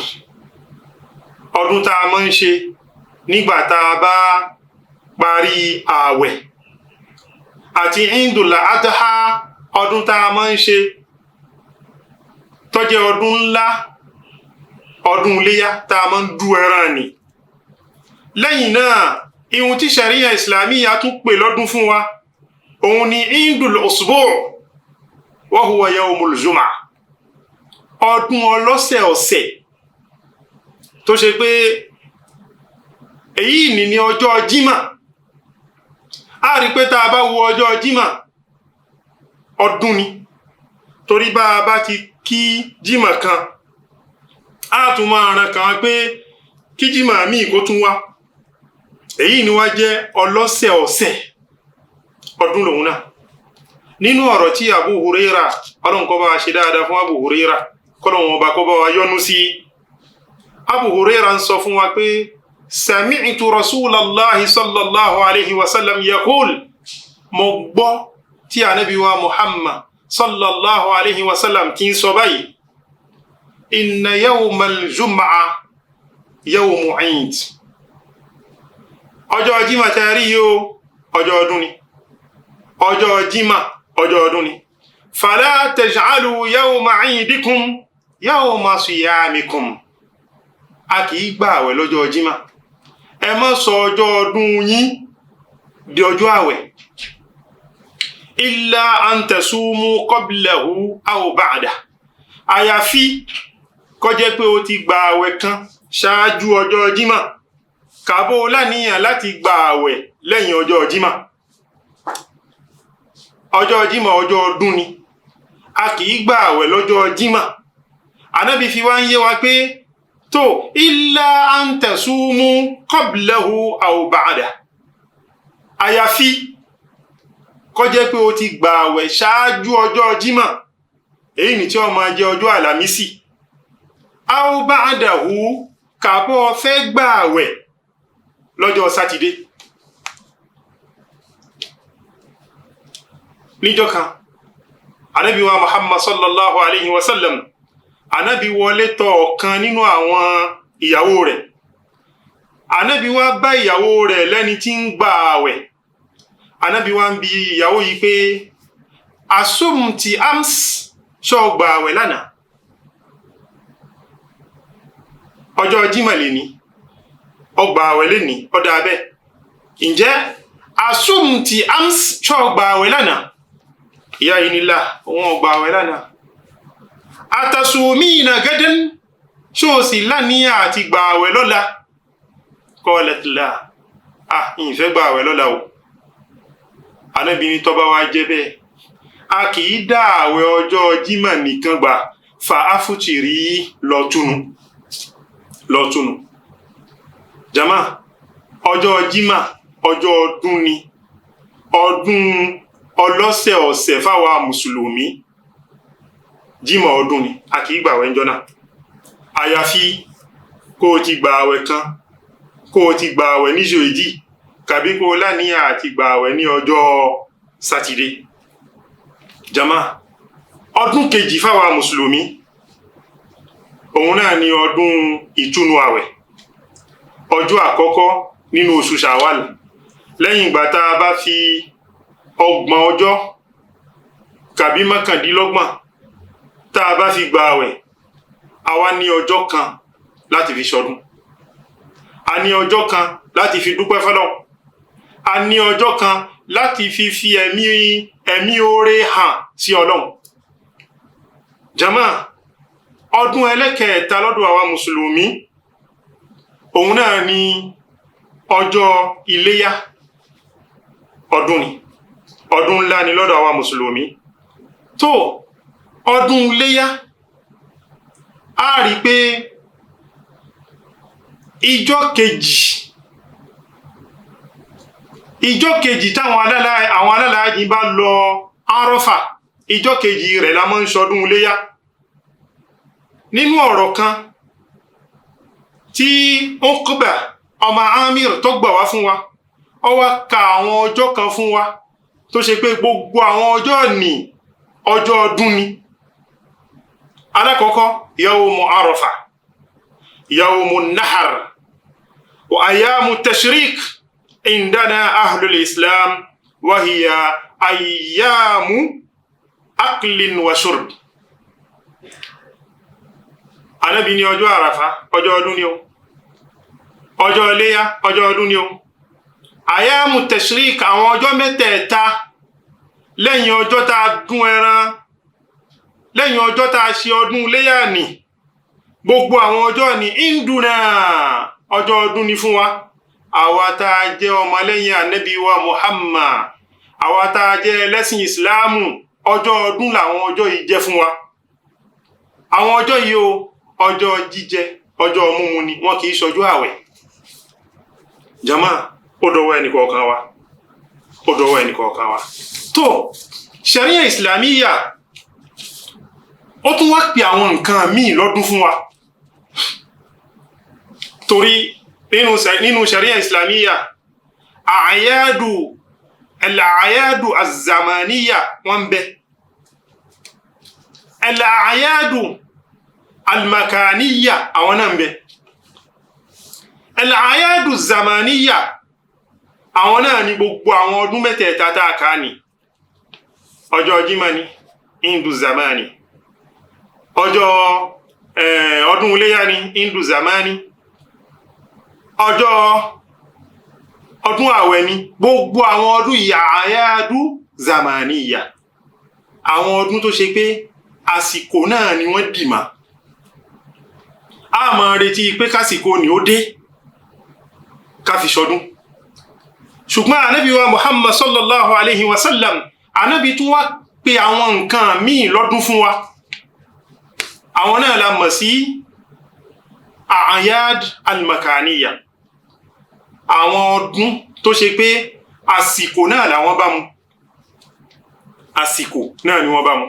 ọdún tá a máa ń ṣe nígbà tá a bá parí ààwẹ̀, àti Indul Adha, ọdún tá a máa ń ṣe tó jẹ́ ọdún ńlá, ọdún iléyá tá a máa ń du ẹran ni. Lẹ́yìn náà, ihun tí sẹ̀ríyà ìsìlámíyà tún pè lọ́dún fún wa, òun ni Indul Usbu' wa huwa yawmul jumu'ah, ọdún ọlọ́sẹ̀ ọ̀sẹ̀ tó ṣe pé èyí ní ọjọ́ jímà. A rí pé tá a bá wo ọjọ́ jímà, ọdún ni, torí bá a bá ti kí jímà kan, a tún máa ran kan pé kí jímà míì kó tún wá. Èyí ni wá jẹ́ ọlọ́sẹ̀ ọ̀sẹ̀, ọdún lòun náà. Nínú ọ̀rọ̀ tí Abu Huraira, Ọlọ́run kó bá wa ṣe dáadáa fún Abu Huraira, kọ́lọ́run ọba kó bá wa yọ́nú sí. Abu Huraira ń sọ fún wa pé sami'tu Rasulallahi sallallahu alayhi wa sallam yaqul, mo gbọ́ tí Ànábì wa Muhammad sallallahu alayhi wa sallam tí ń sọ báyìí: inna yawmal jumu'a yawmu eid. Ọjọ́ jímọ̀ tẹ́ rí yìí o, ọjọ́ ọdún ni. Ọjọ́ jímọ̀, ọjọ́ ọdún ni. Fala taj'alu yawma eidikum yawma siyamikum. A kì í gbà àwẹ̀ lọ́jọ́ jímọ̀. Ẹ má sọ ọjọ́ ọdún yín di ọjọ́ àwẹ̀. Illa an tasumu qablahu aw ba'da, àyàfi kó jẹ́ pé o ti gba àwẹ̀ kan ṣáájú ọjọ́ jímọ̀, kàbó láníyàn láti gba àwẹ̀ lẹ́yìn ọjọ́ jímọ̀. Ọjọ́ jímọ̀, ọjọ́ ọdún ni, a kì í gba àwẹ̀ lọ́jọ́ jímọ̀. Ànábì fi wá ń yé wa pé tó illa an tasumu qablahu aw ba'da, àyàfi kó jẹ́ pé o ti gba àwẹ̀ ṣáájú ọjọ́ jímọ̀, èyí ni tí ó máa jẹ́ ọjọ́ àlàmísì, aw ba'dahu, kàbọ̀ fẹ́ gba àwẹ̀ lọ́jọ́ sátidé. Níjọ́ kan, Ànábì wa Muhammad sallallahu alayhi wa sallam, Ànábì wọlé tọ̀ ọ̀kan nínú àwọn ìyàwó rẹ̀. Ànábì wá bá ìyàwó rẹ̀ lẹ́ni tí ń gba àwẹ̀. Anabi wa ń bi ìyàwó yìí pé asumti ams, ṣó gba àwẹ̀ lánàá? Ọjọ́ Jímọ̀ lẹ́ni, ó gba àwẹ̀ lẹ́ni, ó dáa bẹ́ẹ̀. Ǹjẹ́ asumti ams, ṣó gba àwẹ̀ lánàá? Ìyá yìí ní là, òun ò gba àwẹ̀ lánàá. Atasumina gadan, ṣó o sì láníyàn àti gba àwẹ̀ lọ́la? Qalat la, ah, ìfẹ́ gba àwẹ̀ lọ́la o. Ànábì ní tó bá wá jẹ́ bẹ́ẹ̀, a kì í dá àwẹ̀ ọjọ́ Jímọ̀ nìkan gbà, fa afutiri, lọ́túnu lọ́túnu. Jama, ọjọ́ Jímọ̀ ọjọ́ ọdún ni, ọdún ọlọ́sẹ̀ ọ̀sẹ̀ fáwa mùsùlùmí. Jímọ̀ ọdún ni, a kì í gbà àwẹ̀ ńjọ́ náà. Àyàfi kó o ti gbà àwẹ̀ kan, kó o ti gbà àwẹ̀ ní ṣòyìí, kàbí kó o láníyàn àti gbà àwẹ̀ ní ọjọ́ Sátidé. Jama, ọdún kejì fáwa mùsùlùmí, òun náà ni ọdún ìtúnu àwẹ̀, ọjọ́ àkọ́kọ́ nínú oṣù Ṣàwálì. Lẹ́yìn ìgbà tá a bá fi 30 ọjọ́ kàbí 29 tá a bá fi gba àwẹ̀, àwa ní ọjọ́ kan láti fi ṣọdún, a ní ọjọ́ kan láti fi dúpẹ́ fọ́lọ́run, a ní ọjọ́ kan láti fi ẹ̀mí oore hàn sí Ọlọ́run. Jama, ọdún ẹlẹ́kẹ̀ẹ́ta lọ́dọ̀ àwa mùsùlùmí, òun náà ni ọjọ́ iléyá. Ọdún ni, ọdún ńlá ni lọ́dọ̀ àwa mùsùlùmí. Tó ọdún iléyá, a rí pé ìjọ́ kejì táwọn alálàájì bá lọ Arọ́fà, ìjọ́ kejì rẹ̀ la máa ń ṣọdún iléyá. Nínú ọ̀rọ̀ kan tí Uqba ọmọ Amir tó gbà wá fún wa, ó wá ka àwọn ọjọ́ kan fún wa tó ṣe pé gbogbo àwọn ọjọ́ ní ọjọ́ ọdún ni. Alákọ̀ọ́kọ́, yawmu Arafa, yawmu nahar, wa ayamu tashrik indana ahlul islam, wa hiya ayamu aklin wa shurb. Ànábì ní ọjọ́ Àràfá ọjọ́ ọdún ni o, ọjọ́ iléyá ọjọ́ ọdún ni o, àyàmù tashrik àwọn ọjọ́ mẹ́tẹ̀ẹ̀ta lẹ́yìn ọjọ́ tá a dún ẹran, lẹ́yìn ọjọ́ tá a ṣe ọdún iléyá ni, gbogbo àwọn ọjọ́ ni induna, ọjọ́ ọdún ni fún wa. Àwa tá a jẹ́ ọmọlẹ́yìn Ànábì wa Muhammad, àwa tá a jẹ́ ẹlẹ́sìn Ìsìláàmù, ọjọ́ ọdún làwọn ọjọ́ yìí jẹ́ fún wa. Àwọn ọjọ́ yìí o, ọjọ́ jíjẹ, ọjọ́ múmu ni, wọn kì í ṣọjọ́ àwẹ̀. Jama, ó dọwọ́ ẹnìkọ̀ọ̀kan wa, ó dọwọ́ ẹnìkọ̀ọ̀kan wa. Tó ṣẹ̀ríà ìsìlámíyà, ó tún wá pè àwọn nǹkan míì lọ́dún fún wa. Torí nínú ṣẹ̀ríà ìsìlámíyà, àyádù ẹ̀làyádù àzàmàníyà wọ́n ń bẹ, ẹ̀làyádù almakaniya àwọn náà ń bẹ, ẹ̀làyádù zamaniya àwọn náà ni gbogbo àwọn ọdún mẹ́tẹ̀ẹ̀ta tá a kà ní. Ọjọ́ Jímọ̀ ni indu zamani, ọjọ́ ọdún iléyá ni indu zamani, ọjọ́ ọdún àwẹ̀ ni, gbogbo àwọn ọdún yàáyádú zamaniya, àwọn ọdún tó ṣe pé àsìkò náà ni wọ́n dì má. A máa retí pé kásìkò ni ó dé ká fi ṣọdún. Ṣùgbọ́n ànábì wa Muhammad sallallahu alayhi wa sallam, ànábì tún wá pé àwọn nǹkan míì lọ́dún fún wa. Àwọn náà la mọ̀ sí àyád almakaniya, àwọn ọdún tó ṣe pé àsìkò náà làwọn bá mu, àsìkò náà ni wọ́n bá mu.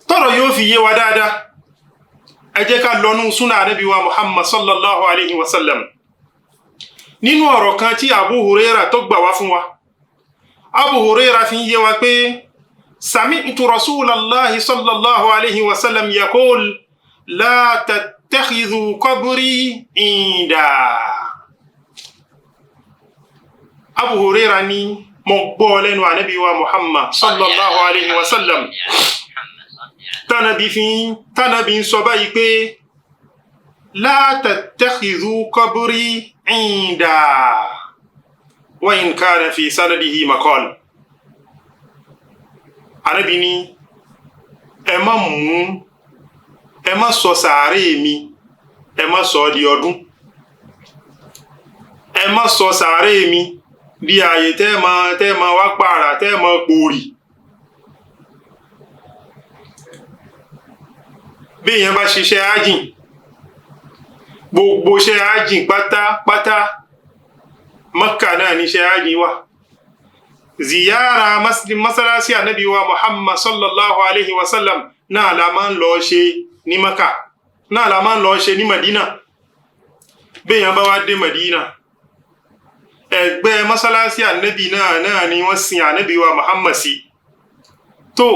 Tọ́rọ̀ yóò fi yé wa dáadáa, ẹ jẹ́ ká lọ́nú súnà ànábì wa Muhammad sallallahu alayhi wa sallam. Nínú ọ̀rọ̀ kan tí Abu Huraira tó gbà wá fún wa, Abu Huraira fi ń yé wa pé sami'tu rasulallahi sallallahu alayhi wa sallam yaqul la tattakhidhu qabri inda. Abu Huraira ní Mo gbọ́ lẹ́nu ànábì wa Muhammad sallallahu alayhi wa sallam, tánàbí ń sọ báyìí pé la tattakhidhu qabri inda wa in kana fi sanadihi maqal. Ànábì ní ẹ má mú, ẹ má sọ sàárè mi, ẹ má sọ di ọdún, ẹ má sọ sàárè mi di ààyè tẹ́ ma wá pààrà, tẹ́ ma pòrì. Bí èèyàn bá ṣiṣẹ́ ájìn, gbogbo iṣẹ́ ájìn pátápátá, Mọ́kà náà ní iṣẹ́ ájìn wà. Ziyara masalasi anabi wa Muhammad sallallahu alaihi wasallam náà la máa ń lọ ṣe ní Mọ́kà, náà la máa ń lọ ṣe ní Madina. Bí èèyàn bá wá dé Madina, ẹ̀gbẹ́ masalasi anabi náà ni wọ́n sin anabi wa Muhammad sí. Tó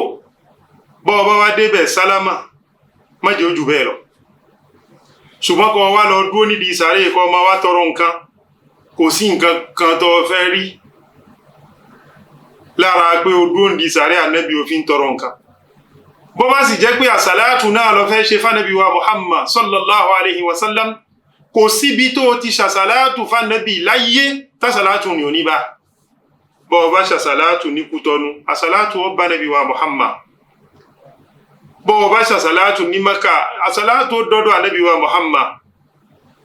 bọ́ ọba wá débẹ̀ sálámà, má jẹ́ ojú bẹ́ẹ̀ lọ. Ṣùgbọ́n kó wá lọ dúró nídìí sàárè, kó máa wá tọrọ nǹkan, kò sí nǹkan kan tó fẹ́ rí lára pé o dúró nídìí sàárè ànábì òfin tọrọ nǹkan. Bó bá sì jẹ́ pé àsàlátù náà lọ fẹ́ ṣe fánàbí wa Muhammad sallallahu alayhi wa sallam, kò síbi tó ti ṣàsàlátù fánàbí láyé tásàlátù ni ò ní bá. Bó bá ṣàsàlátù ní Kútọ́nù, àsàlátù ó bá nàbí wa Muhammad. Bó bá ṣàsàlátù ní Maka, àsàlátù ó dọ́dọ̀ ànábì wa Muhammad.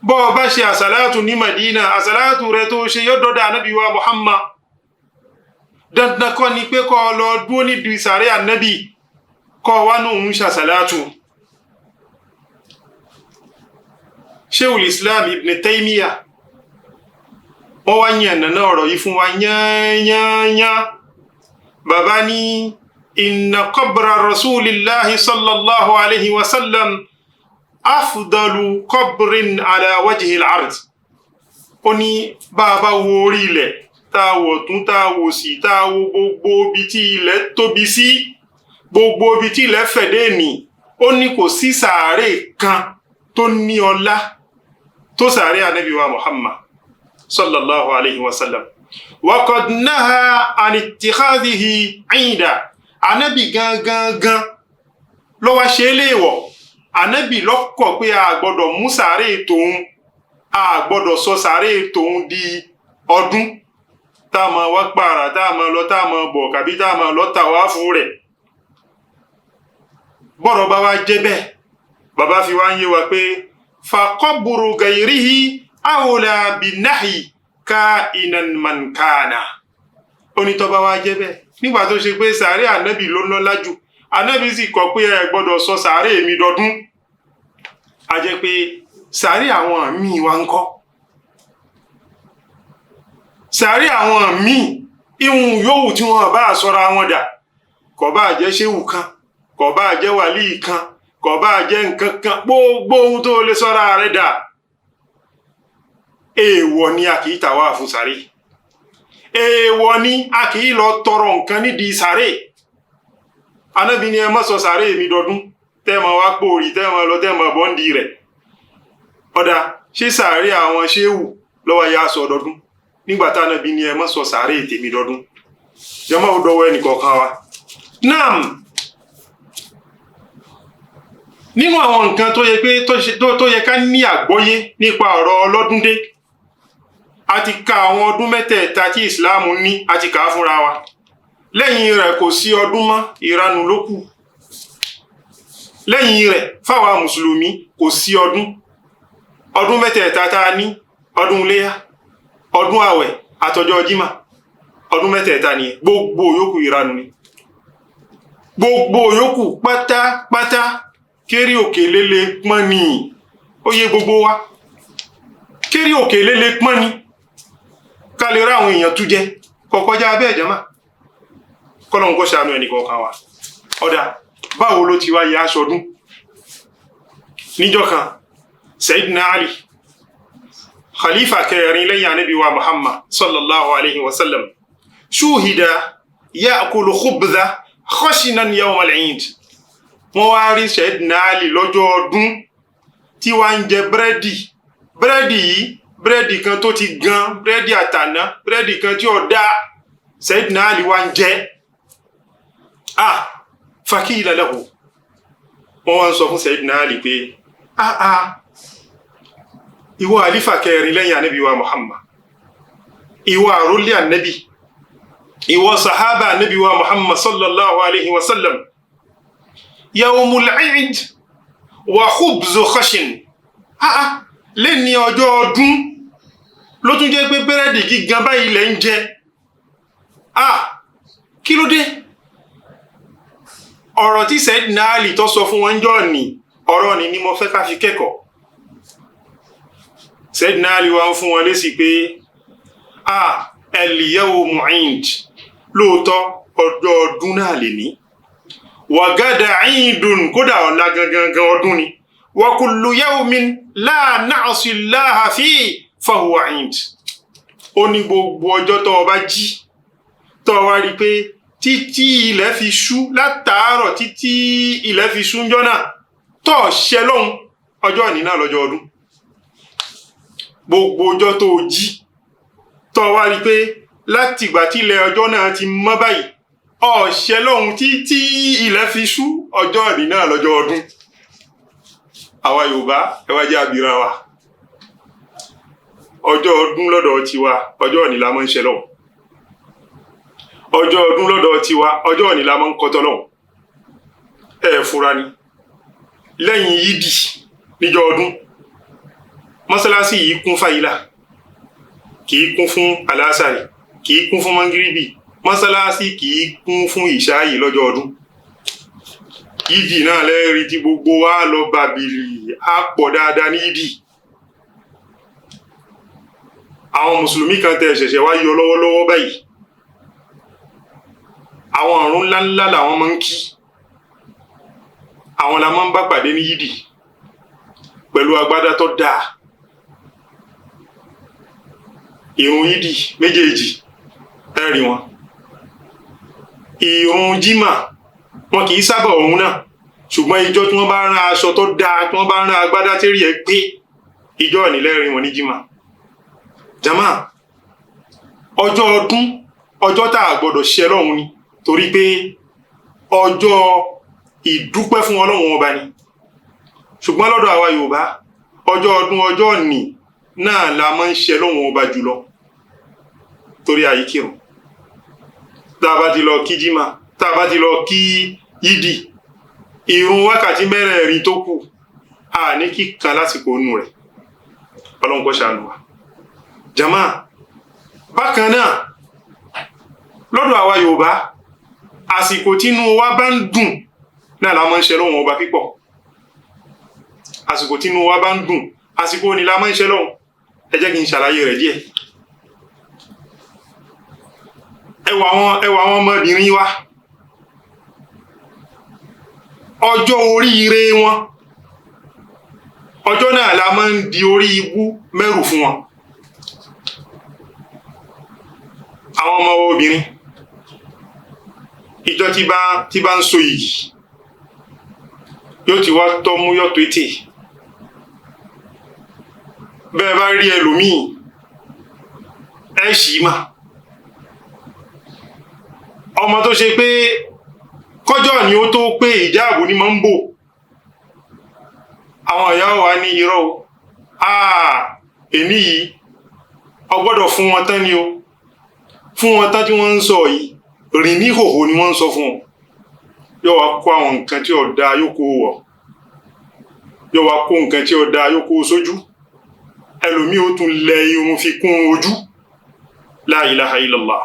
Bó bá ṣe àsàlátù ní Madina, àsàlátù rẹ tó ṣe yóò dọ́dọ̀ ànábì wa Muhammad. Dandan kọ́ ni pé kó lọ dúró nídìí sàárè ànábì kó wá ní òun ṣàsàlátù. Sheikhul Islam Ibn Taymiyyah wọ́n wá yàn nàná ọ̀rọ̀ yìí fún wa yányányá. Bàbá ní inna qabra rasulillahi sallallahu alayhi wa sallam afdalu qabrin ala wajhi al-ard. Ó ní bá a bá wo orí ilẹ̀, tá a wò tún, tá a wò sí, tá a wo gbogbo ibi tí ilẹ̀ tóbi sí, gbogbo ibi tí ilẹ̀ fẹ̀ dé ní, ó ní kò sí sàárè kan tó ní ọlá tó sàárè ànábì wa Muhammad sallallahu alayhi wa sallam. Wa qad naha an ittikhadhihi 'ida. Ànábì gangan gan ló wá ṣe léèwọ̀. Ànábì ló kọ̀ pé a gbọ́dọ̀ mú sàárè tòun, a gbọ́dọ̀ sọ sàárè tòun di ọdún tá a máa wá pààrà, tá a máa lọ, tá a máa bọ̀, kàbí tá a máa lọ tàwáfù rẹ̀. Bọ́rọ̀ bá wá jẹ́ bẹ́ẹ̀, bàbá fi wá ń yé wa pé faqabru gayrihi awla binnahi ka'inan man kana. Onítọ́ bá wá jẹ́ bẹ́ẹ̀, nígbà tó ṣe pé sàárè ànábì ló lọ́lá jù, ànábì sì kọ̀ pé ẹ gbọ́dọ̀ sọ sàárè mi dọdún, a jẹ́ pé sàárè àwọn míì wá ń kọ́. Sàárè àwọn míì, ihun yòówù tí wọ́n bá sọra wọn dà, kò bá jẹ́ ṣéwù kan, kò bá jẹ́ wàlíì kan, kò bá jẹ́ nǹkan kan, gbogbo ohun tó lè sọra rẹ̀ dà, èèwọ̀ ni a kì í tàwáàfù sàárè. Èèwọ̀ ni a kì í lọ tọrọ nǹkan nídìí sàárè. Ànábì ní ẹ má sọ sàárè mi dọdún, tẹ́ ma wá pòrì, tẹ́ ma lọ, tẹ́ ma bọ́ǹdì rẹ̀. Ọ̀dà, ṣé sàárè àwọn ṣéwù lọ́wọ́ ya sọ dọdún nígbà tá Ànábì ní ẹ má sọ sàárè tèmi dọdún? Jọmọ́ ò dọwọ́ ẹnìkọ̀ọ̀kan wa. Naam, nínú àwọn nǹkan tó yẹ pé tó yẹ ká ní àgbọ́yé nípa ọ̀rọ̀ ọlọ́dúndé, a ti ka àwọn ọdún mẹ́tẹ̀ẹ̀ta tí ìsìláàmù ní, a ti kà á fúnra wa. Lẹ́yìn rẹ̀ kò sí ọdún mọ́, ìranù ló kù. Lẹ́yìn rẹ̀ fáwa mùsùlùmí kò sí ọdún. Ọdún mẹ́tẹ̀ẹ̀ta tá a ní, ọdún iléyá, ọdún àwẹ̀ àtọjọ́ jímà, ọdún mẹ́tẹ̀ẹ̀ta nìyẹn. Gbogbo yòókù ìranù ni. Gbogbo yòókù pátápátá kéré òkè lélẹ̀ pọ́n ni. Ó yé gbogbo wa. Kéré òkè lélẹ̀ pọ́n ni. Ká lè rá àwọn èèyàn tú jẹ, kò kọjá abẹ́ ẹ̀jẹ̀ máa. Kọ́lọ́hun kó ṣàánú ẹnì kọ̀ọ̀kan wa. Ọ̀dà, báwo ló ti wá yẹ aṣọ ọdún? Níjọ́ kan, Sayyidina Ali, khalifa kẹrin lẹ́yìn ànábì wa Muhammad sallallahu alayhi wa sallam, ṣúhìdá ya'kulu khubza khashinan yawm al-eid. Wọ́n wá rí Sayyidina Ali lọ́jọ́ ọdún tí wá ń jẹ búrẹ́dì. Búrẹ́dì yìí, búrẹ́dì kan tó ti gan, búrẹ́dì àtàná, búrẹ́dì kan tí ó dá. Sayyidina Ali wa ń jẹ. Ah, fakila lahu, wọ́n wá ń sọ fún Sayyidina Ali pé ah ah, ìwọ àlífà kẹrin lẹ́yìn ànábì wa Muhammad, ìwọ àrólé ànábì, ìwọ sahaba ànábì wa Muhammad sallallahu alayhi wa sallam, yawmul eid wa khubzu khashin. Ah ah, lẹ́ni ọjọ́ ọdún ló tún jẹ́ pé búrẹ́dì gígan báyìí lẹ́ ń jẹ. Ah, kí ló dé? Ọ̀rọ̀ tí Sayyidina Ali tó sọ fún wọn jọ ní ọ̀rọ̀ ni mo fẹ́ ká fi kẹ́kọ̀ọ́. Sayyidina Ali wá ń fún wọn lésì pé ah, al-yawmu eid, lóòótọ́ ọjọ́ ọdún náà lè ní, wa gada eidun, kódà ọ̀la gangan ọdún ni, wa kullu yawmin la na'si Allaha fi fahuwa eid. Ó ní gbogbo ọjọ́ tó o bá jí tó o wá rí i pé títí ilẹ̀ fi ṣú látàárọ̀ títí ilẹ̀ fi ṣú ńjọ́ náà tó o ṣẹ lọ́hùn, ọjọ́ òní náà lọ́jọ́ ọdún. Gbogbo ọjọ́ tó o jí tó o wá rí i pé látìgbà tí ilẹ̀ ọjọ́ náà ti mọ́ báyìí o ṣẹ lọ́hùn títí ilẹ̀ fi ṣú, ọjọ́ òní náà lọ́jọ́ ọdún. Àwa Yorùbá ẹ wá jẹ́ àbíra wa, ọjọ́ ọdún lọ́dọ̀ tiwa ọjọ́ òní la máa ń ṣe lọ́hùn. Ọjọ́ ọdún lọ́dọ̀ tiwa ọjọ́ òní la máa ń kọ́tọ́ lọ́hùn. Ẹ fura ni, lẹ́yìn yídì níjọ́ ọdún, mọ́sálásí yìí kún fàyílà, kì í kún fún alásàrì, kì í kún fún mangiribi, mọ́sálásí kì í kún fún ìṣáyì lọ́jọ́ ọdún. Yídì náà lẹ́rìí tí gbogbo wa lọ bàbìlì, á pọ̀ dáadáa ní yídì. Àwọn mùsùlùmí kan tẹ ṣẹ̀ṣẹ̀ wá yọ lọ́wọ́lọ́wọ́ báyìí, àwọn ọ̀run ńláńlá làwọn máa ń kí, àwọn la máa ń bá pàdé ní yídì pẹ̀lú agbádá tó dáa. Ìrun yídì méjèèjì ẹ rí wọn, ìrun jímà wọn kì í sábà òun náà, ṣùgbọ́n ìjọ tí wọ́n bá rán aṣọ tó dáa, tí wọ́n bá rán agbádá tí rí ẹ pé, ìjọ ìnílẹ̀ rí wọn ní jímà. Jama, ọjọ́ ọdún ọjọ́ tá a gbọ́dọ̀ ṣe lọ́hùn ni, torí pé ọjọ́ ìdúpẹ́ fún Ọlọ́run ọba ni. Ṣùgbọ́n lọ́dọ̀ àwa Yorùbá, ọjọ́ ọdún ọjọ́ ní náà la máa ń ṣe lọ́hùn ọba jùlọ, torí àyíkírun. Tá a bá ti lọ kí jímà, tá a bá ti lọ kí yídì, ìrun wákàtí mẹ́rẹ̀ẹ̀rin tó kù a ní kíkan lásìkò nù rẹ̀. Ọlọ́run kó ṣàánú wa. Jama, bákan náà lọ́dọ̀ àwa Yorùbá, àsìkò tínú wa bá ń dùn náà la máa ń ṣe lọ́hùn ọba pípọ̀. Àsìkò tínú wa bá ń dùn, àsìkò ni la máa ń ṣe lọ́hùn. Ẹ jẹ́ kí n ṣàlàyé rẹ̀ díẹ̀. Ẹ wò àwọn ọmọbìnrin wa, ọjọ́ oríire wọn, ọjọ́ náà la máa ń di orí ibú mẹ́rù fún wọn. Àwọn ọmọ obìnrin, ìjọ tí bá ń so yìí yóò ti wá tọ́mú yọ̀tọ̀ ètè. Bẹ́ẹ̀ bá rí ẹlòmíì ẹ ṣì mà, ọmọ tó ṣe pé kọjọ́ ni ó tó pé ìjáàbù ni máa ń bò, àwọn ìyá wa ní irọ́ o, èní yìí ọ gbọ́dọ̀ fún wọn tán ni o, fún wọn tán tí wọ́n ń sọ yìí, rìn ní ìhòhò ni wọ́n ń sọ fún wọn. Yóò wá kó àwọn nǹkan tí ó dáa yóò kó wọ̀, yóò wá kó nǹkan tí ó dáa yóò kó sójú, ẹlòmíì ó tún lẹ irun fi kún ojú. La ilaha illallah.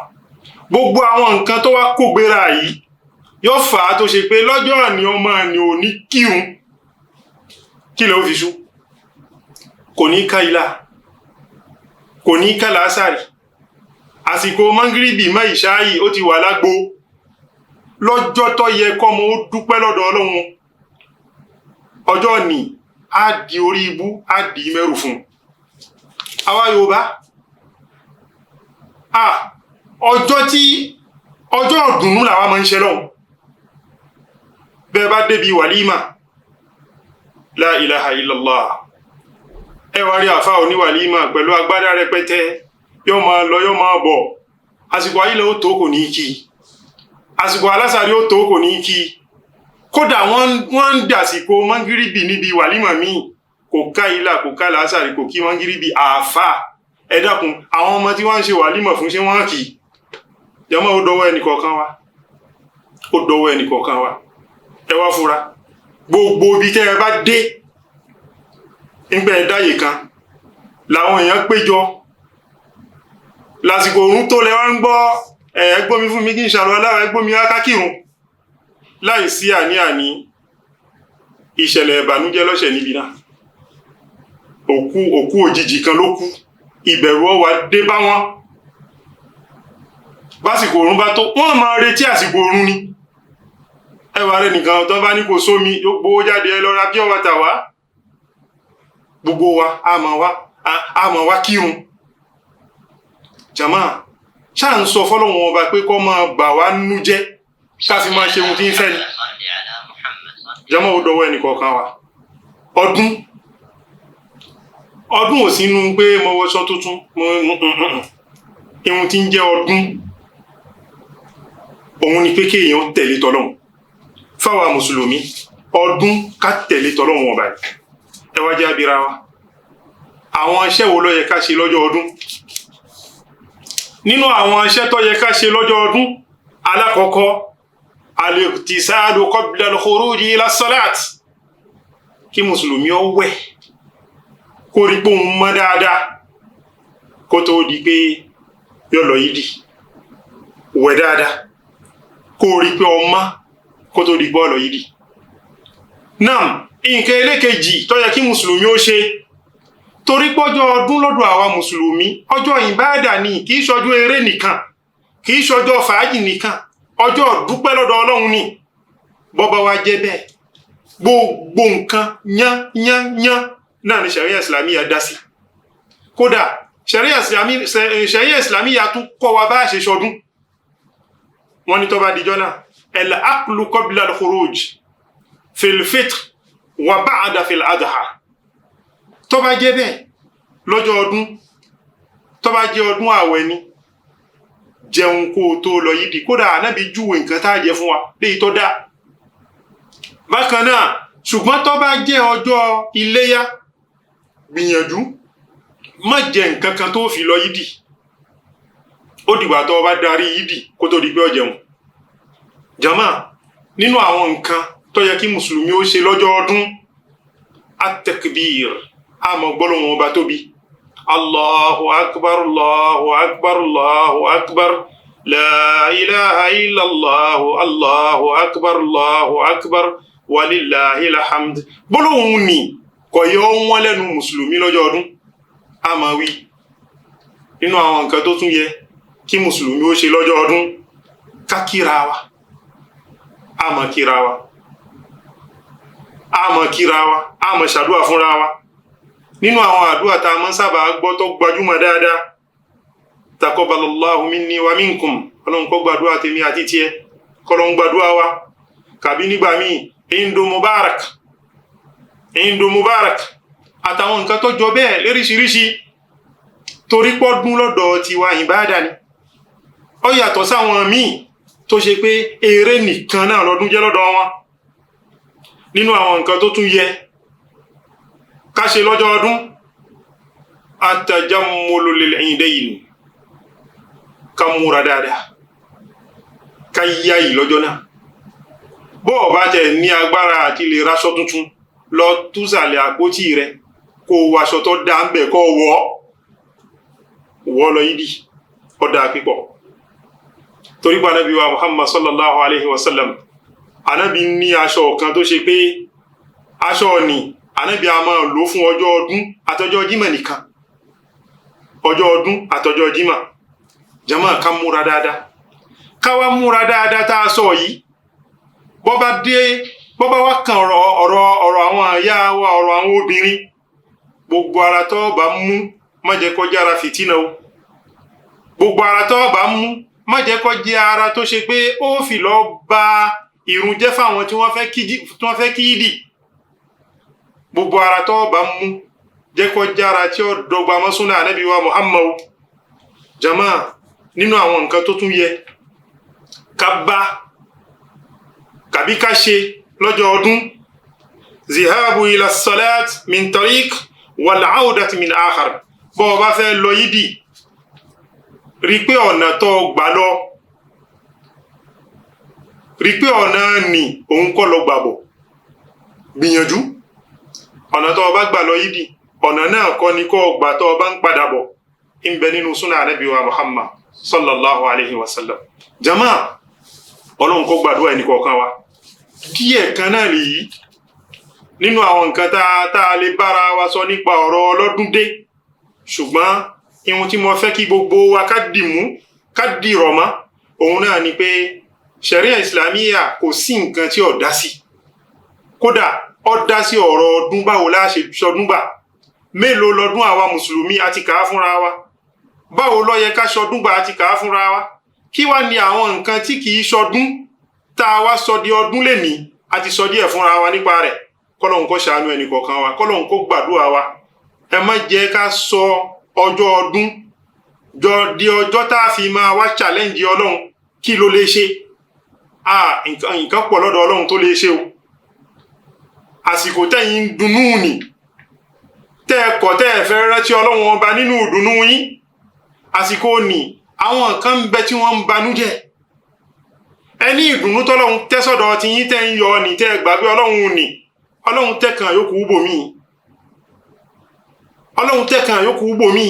Gbogbo àwọn nǹkan tó wá kó gbéra yìí yóò fà á tó ṣe pé lọ́jọ́ àní ọmọ àní ò ní kírun, kí ló fi ṣú, kò ní ká ilá, kò ní ká làásàrì, àsìkò mangiribi má ìṣááyì ó ti wà lágbo. Lọ́jọ́ tó yẹ kọ́mọ ó dúpẹ́ lọ́dọ̀ Ọlọ́run, ọjọ́ ní á di orí ibú, á di mẹ́rù fún un. Àwa Yorùbá, ọjọ́ tí ọjọ́ ọ̀dùnnú làwa máa ń ṣe lọ́hùn. Bẹ́ẹ̀ bá débi wàlímà, la ilaha illallah, ẹ wá rí àfa oníwàlímà pẹ̀lú agbádá rẹpẹtẹ, yóò máa lọ yóò máa bọ̀. Àsìkò àyílẹ̀ ó tó kò ní kí, àsìkò alásàrí ó tó kò ní kí. Kódà wọ́n ń dàsìkò mọ́ngíríbì níbi wàlímọ̀ míì, kò ká ilà, kò ká làásàrí, kò kí mọ́ngíríbì. Àáfà, ẹ dákun, àwọn ọmọ tí wọ́n ń ṣe wàlímọ̀ fún, ṣé wọ́n kì í? Jọmọ́, ó dọwọ́ ẹnìkọ̀ọ̀kan wa, ó dọwọ́ ẹnìkọ̀ọ̀kan wa. Ẹ wá fura, gbogbo ibi tẹ́ ẹ bá dé nígbà ẹ dáyè kan làwọn èèyàn péjọ lásìkò òrùn tó lẹ wá ń gbọ́, ẹ gbómi fún mi kí n ṣàlùwàlá, ẹ gbómi wá kákìrun. Láì sí àní-àní, ìṣẹ̀lẹ̀ ìbànújẹ́ lọ́sẹ̀ níbi náà, òkú òjijì kan ló kú, ìbẹ̀rù ọwà dé bá wọn. Básìkò òrùn bá tó, wọ́n máa retí àsìkò òrùn ni. Ẹwà rẹ nìkan tó bá ní kò sómi, yóò gbowó jáde, ẹ lọ ra pure water wá. Gbogbo wa a máa wá kírun. Jàmá, ṣáà ń sọ fọlọ́wọn ọba pé kó máa bà wá nínú jẹ́ ká fi máa ṣe ohun tí ń fẹ́ ni. Jàmá, ó dọwọ́ ẹnì kọ̀ọ̀kan wa. Ọdún ò sínú pé mo wọṣọ tuntun, mo ihun tí ń jẹ́ ọdún òun ni pé kéèyàn tẹ̀lé tọlọ́hun. Fáwa mùsùlùmí, ọdún ká tẹ̀lé tọlọ́hun ọba yìí. Ẹ wá jẹ́ abira wa, àwọn iṣẹ́ wo ló yẹ ká ṣe lọ́jọ́ ọdún? Nínú àwọn iṣẹ́ tó yẹ ká ṣe lọ́jọ́ ọdún, alákọ̀ọ́kọ́, al-ightisalu qabla al-khuruji ila salat, kí mùsùlùmí ó wẹ̀, kó rí pé òun mọ́ dáadáa kó tó di pé yóò lọ yídì. Wẹ̀ dáadáa, kó rí pé ọmọ kó tó di pé ó lọ yídì. Nam nǹkan ẹlẹ́kejì tó yẹ kí mùsùlùmí ó ṣe, torí pọ́jọ́ ọdún lọ́dọ̀ àwa mùsùlùmí, ọjọ́ ìbáàdà ni, kì í ṣọjọ́ eré nìkan, kì í ṣọjọ́ fàájì nìkan, ọjọ́ dúpẹ́ lọ́dọ̀ Ọlọ́run ni. Bọ́bá wa jẹ́ bẹ́ẹ̀, gbogbo nǹkan yán yán yán náà ni ṣàríà ìsìlámíyà dá sí. Kódà ṣàríà ìsìlámíyà tún kọ́ wa bá a ṣe ṣọdún. Wọ́n ní tó bá dijọ́ náà, al-aqlu qabla al-khuruj fil fitr wa ba'da fil adha. Tó bá jẹ́ bẹ́ẹ̀ lọ́jọ́ ọdún, tó bá jẹ́ ọdún ààwẹ̀ ni, jẹun kó o tó lọ yídì. Kódà Ànábì júwe nǹkan tá a jẹ fún wa léyìí tó dáa. Bákan náà, ṣùgbọ́n tó bá jẹ́ ọjọ́ iléyá, gbìyànjú má jẹ nǹkan kan tó fi lọ yídì. Ó dìgbà tó o bá darí yídì kó tó di pé ó jẹun. Jàmá, nínú àwọn nǹkan tó yẹ kí mùsùlùmí ó ṣe lọ́jọ́ ọdún, at-takbir, àmọ́ gbọ́lọ́wọ́n ọba tóbi, Allahu akbar, Allahu akbar, Allahu akbar, la ilaha illallah, Allahu akbar, Allahu akbar, walillahil hamd. Gbólóhùn ni kò yọ wọ́n lẹ́nu mùsùlùmí lọ́jọ́ ọdún, a máa wí. Nínú àwọn nǹkan tó tún yẹ kí mùsùlùmí ó ṣe lọ́jọ́ ọdún, ká kíra wa, a máa kíra wa, a máa kíra wa, a máa ṣàdúrà fúnra wa. Nínú àwọn àdúrà tá a máa ń sábà gbọ́ tó gbajúmọ̀ dáadáa, taqabbalallahu minni wa minkum, Ọlọ́run kó gbàdúrà tèmi àti tiẹ̀, kọ́lọ́run gbàdúrà wa. Kàbí nígbà míì, Indo Mubarak, Indo Mubarak, àtàwọn nǹkan tó jọ bẹ́ẹ̀ lóríṣiríṣi. Torí pọ́dún lọ́dọ̀ tiwa ìbáàdà ni, ó yàtọ̀ sáwọn míì tó ṣe pé eré nìkan náà lọ́dún jẹ́ lọ́dọ̀ wọn. Nínú àwọn nǹkan tó tún yẹ ká ṣe lọ́jọ́ ọdún, at-tajammulu lil-'idayn, ká múra dáadáa, ká yáyì lọ́jọ́ náà. Bó o bá tẹ̀ ní agbára àti lè raṣọ tuntun, lọ túsàlẹ̀ àpótí rẹ, kó o wọṣọ tó dáa ń bẹ̀, kó o wọ̀ wọ́ lọ yídì, ọ̀dà pípọ̀. Torí pé Ànábì wa Muhammad sallallahu alayhi wa sallam, Ànábì ní aṣọ kan tó ṣe pé aṣọ ni Ànábì a máa lò fún ọjọ́ ọdún àtọjọ́ jímọ̀ nìkan, ọjọ́ ọdún àtọjọ́ jímọ̀. Jàmá, ká múra dáadáa, ká wá múra dáadáa tá a sọ yìí. Bọ́bá dé, bọ́bá wá kan ọ̀rọ̀ ọ̀rọ̀ ọ̀rọ̀ àwọn àyà wa, ọ̀rọ̀ àwọn obìnrin, gbogbo ara tó bá mú, má jẹ́ kó jẹ́ ara fìtínà o. Gbogbo ara tó bá mú, má jẹ́ kó jẹ́ ara tó ṣe pé ó fi lọ ba ìrun jẹ́ fáwọn tí wọ́n fẹ́ kí yídì. Gbogbo ara tó bá mú, jẹ́ kó jẹ́ ara tí ó dọ́gba mọ́ súnà Ànábì wa Muhammad. Jàmá, Nínú àwọn nǹkan tó tún yẹ ká bá kàbí ká ṣe lọ́jọ́ ọdún, zihabu ila salat min tariq wal audat min akhar. Bọ́ ọ bá fẹ́ lọ yídì, rí pé ọ̀nà tó gbà lọ, rí pé ọ̀nà nì òun kọ́ lọ gbàbọ̀. Gbìyànjú ọ̀nà tó o bá gbà lọ yídì, ọ̀nà náà kọ́ ni kó o gbà tó o bá ń padà bọ̀. Ń bẹ nínú súnà Ànábì wa Muhammad sallallahu alayhi wa sallam. Jama, Ọlọ́run kó gbàdúrà ẹnì kọ̀ọ̀kan wa. Díẹ̀ kan náà lèyí nínú àwọn nǹkan tá a lè bára wa sọ nípa ọ̀rọ̀ ọlọ́dún dé, ṣùgbọ́n ihun tí mo fẹ́ kí gbogbo wa ká dìmú, ká dìrọ̀ mọ́, òun náà ni pé ṣẹ̀ríà ìsìlámíyà kò sí nǹkan tí ò dá sí. Kódà ó dá sí ọ̀rọ̀ ọdún, báwo la ṣe ṣọdún gbà, mélòó lọ́dún àwa mùsùlùmí àti kà á fúnra wa, báwo ló yẹ ká ṣọdún gbà àti kà á fúnra wa, kí wá ní àwọn nǹkan tí kì í ṣọdún tá a wá sọ di ọdún lénìí, àti sọ díẹ̀ fúnra wa nípa rẹ̀. Kọ́lọ́hun kó ṣàánú ẹnì kọ̀ọ̀kan wa, kọ́lọ́hun kó gbàdúrà wa. Ẹ má jẹ́ ká sọ ọjọ́ ọdún jọ di ọjọ́ tá a fi máa wá challenge Ọlọ́run. Kí ló lè ṣe? Nǹkan pọ̀ lọ́dọ̀ Ọlọ́run tó lè ṣe o. Àsìkò tẹ́yìn ń dunnú nì, tẹ́ ẹ kọ̀ tẹ́ ẹ fẹ́ rántí Ọlọ́run ọba nínú ìdùnnú yín, àsìkò nì àwọn kan ń bẹ tí wọ́n ń banújẹ́. Ẹ ní ìdùnnú tọ́lọ́run tẹ́sọ̀dọ̀ ti yín tẹ́ ń yọ nì, tẹ́ ẹ gbàgbé Ọlọ́run nì. Ọlọ́run tẹ́kàn yòókù bòmí, Ọlọ́run tẹ́kàn yòókù bòmí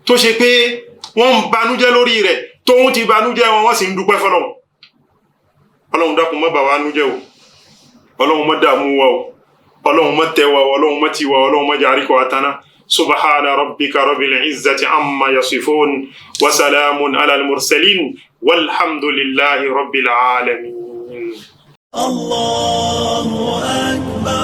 tó ṣe pé wọ́n ń banújẹ́ lórí rẹ̀, tóun ti banújẹ́ wọn, wọ́n sì ń dúpẹ́ fọlọ́run. Ọlọ́run dákun má bà wá nújẹ́ o, Ọlọ́run má dààmú wa o, Ọlọ́run má tẹ́ wa o, Ọlọ́run má tì wa o, Ọlọ́run má jẹ́ àríkọ̀ àtàná. Subhana rabbika rabbil izzati amma yasifun wa salamun ala al-mursalin walhamdulillahi rabbil alamin. Allahu akbar.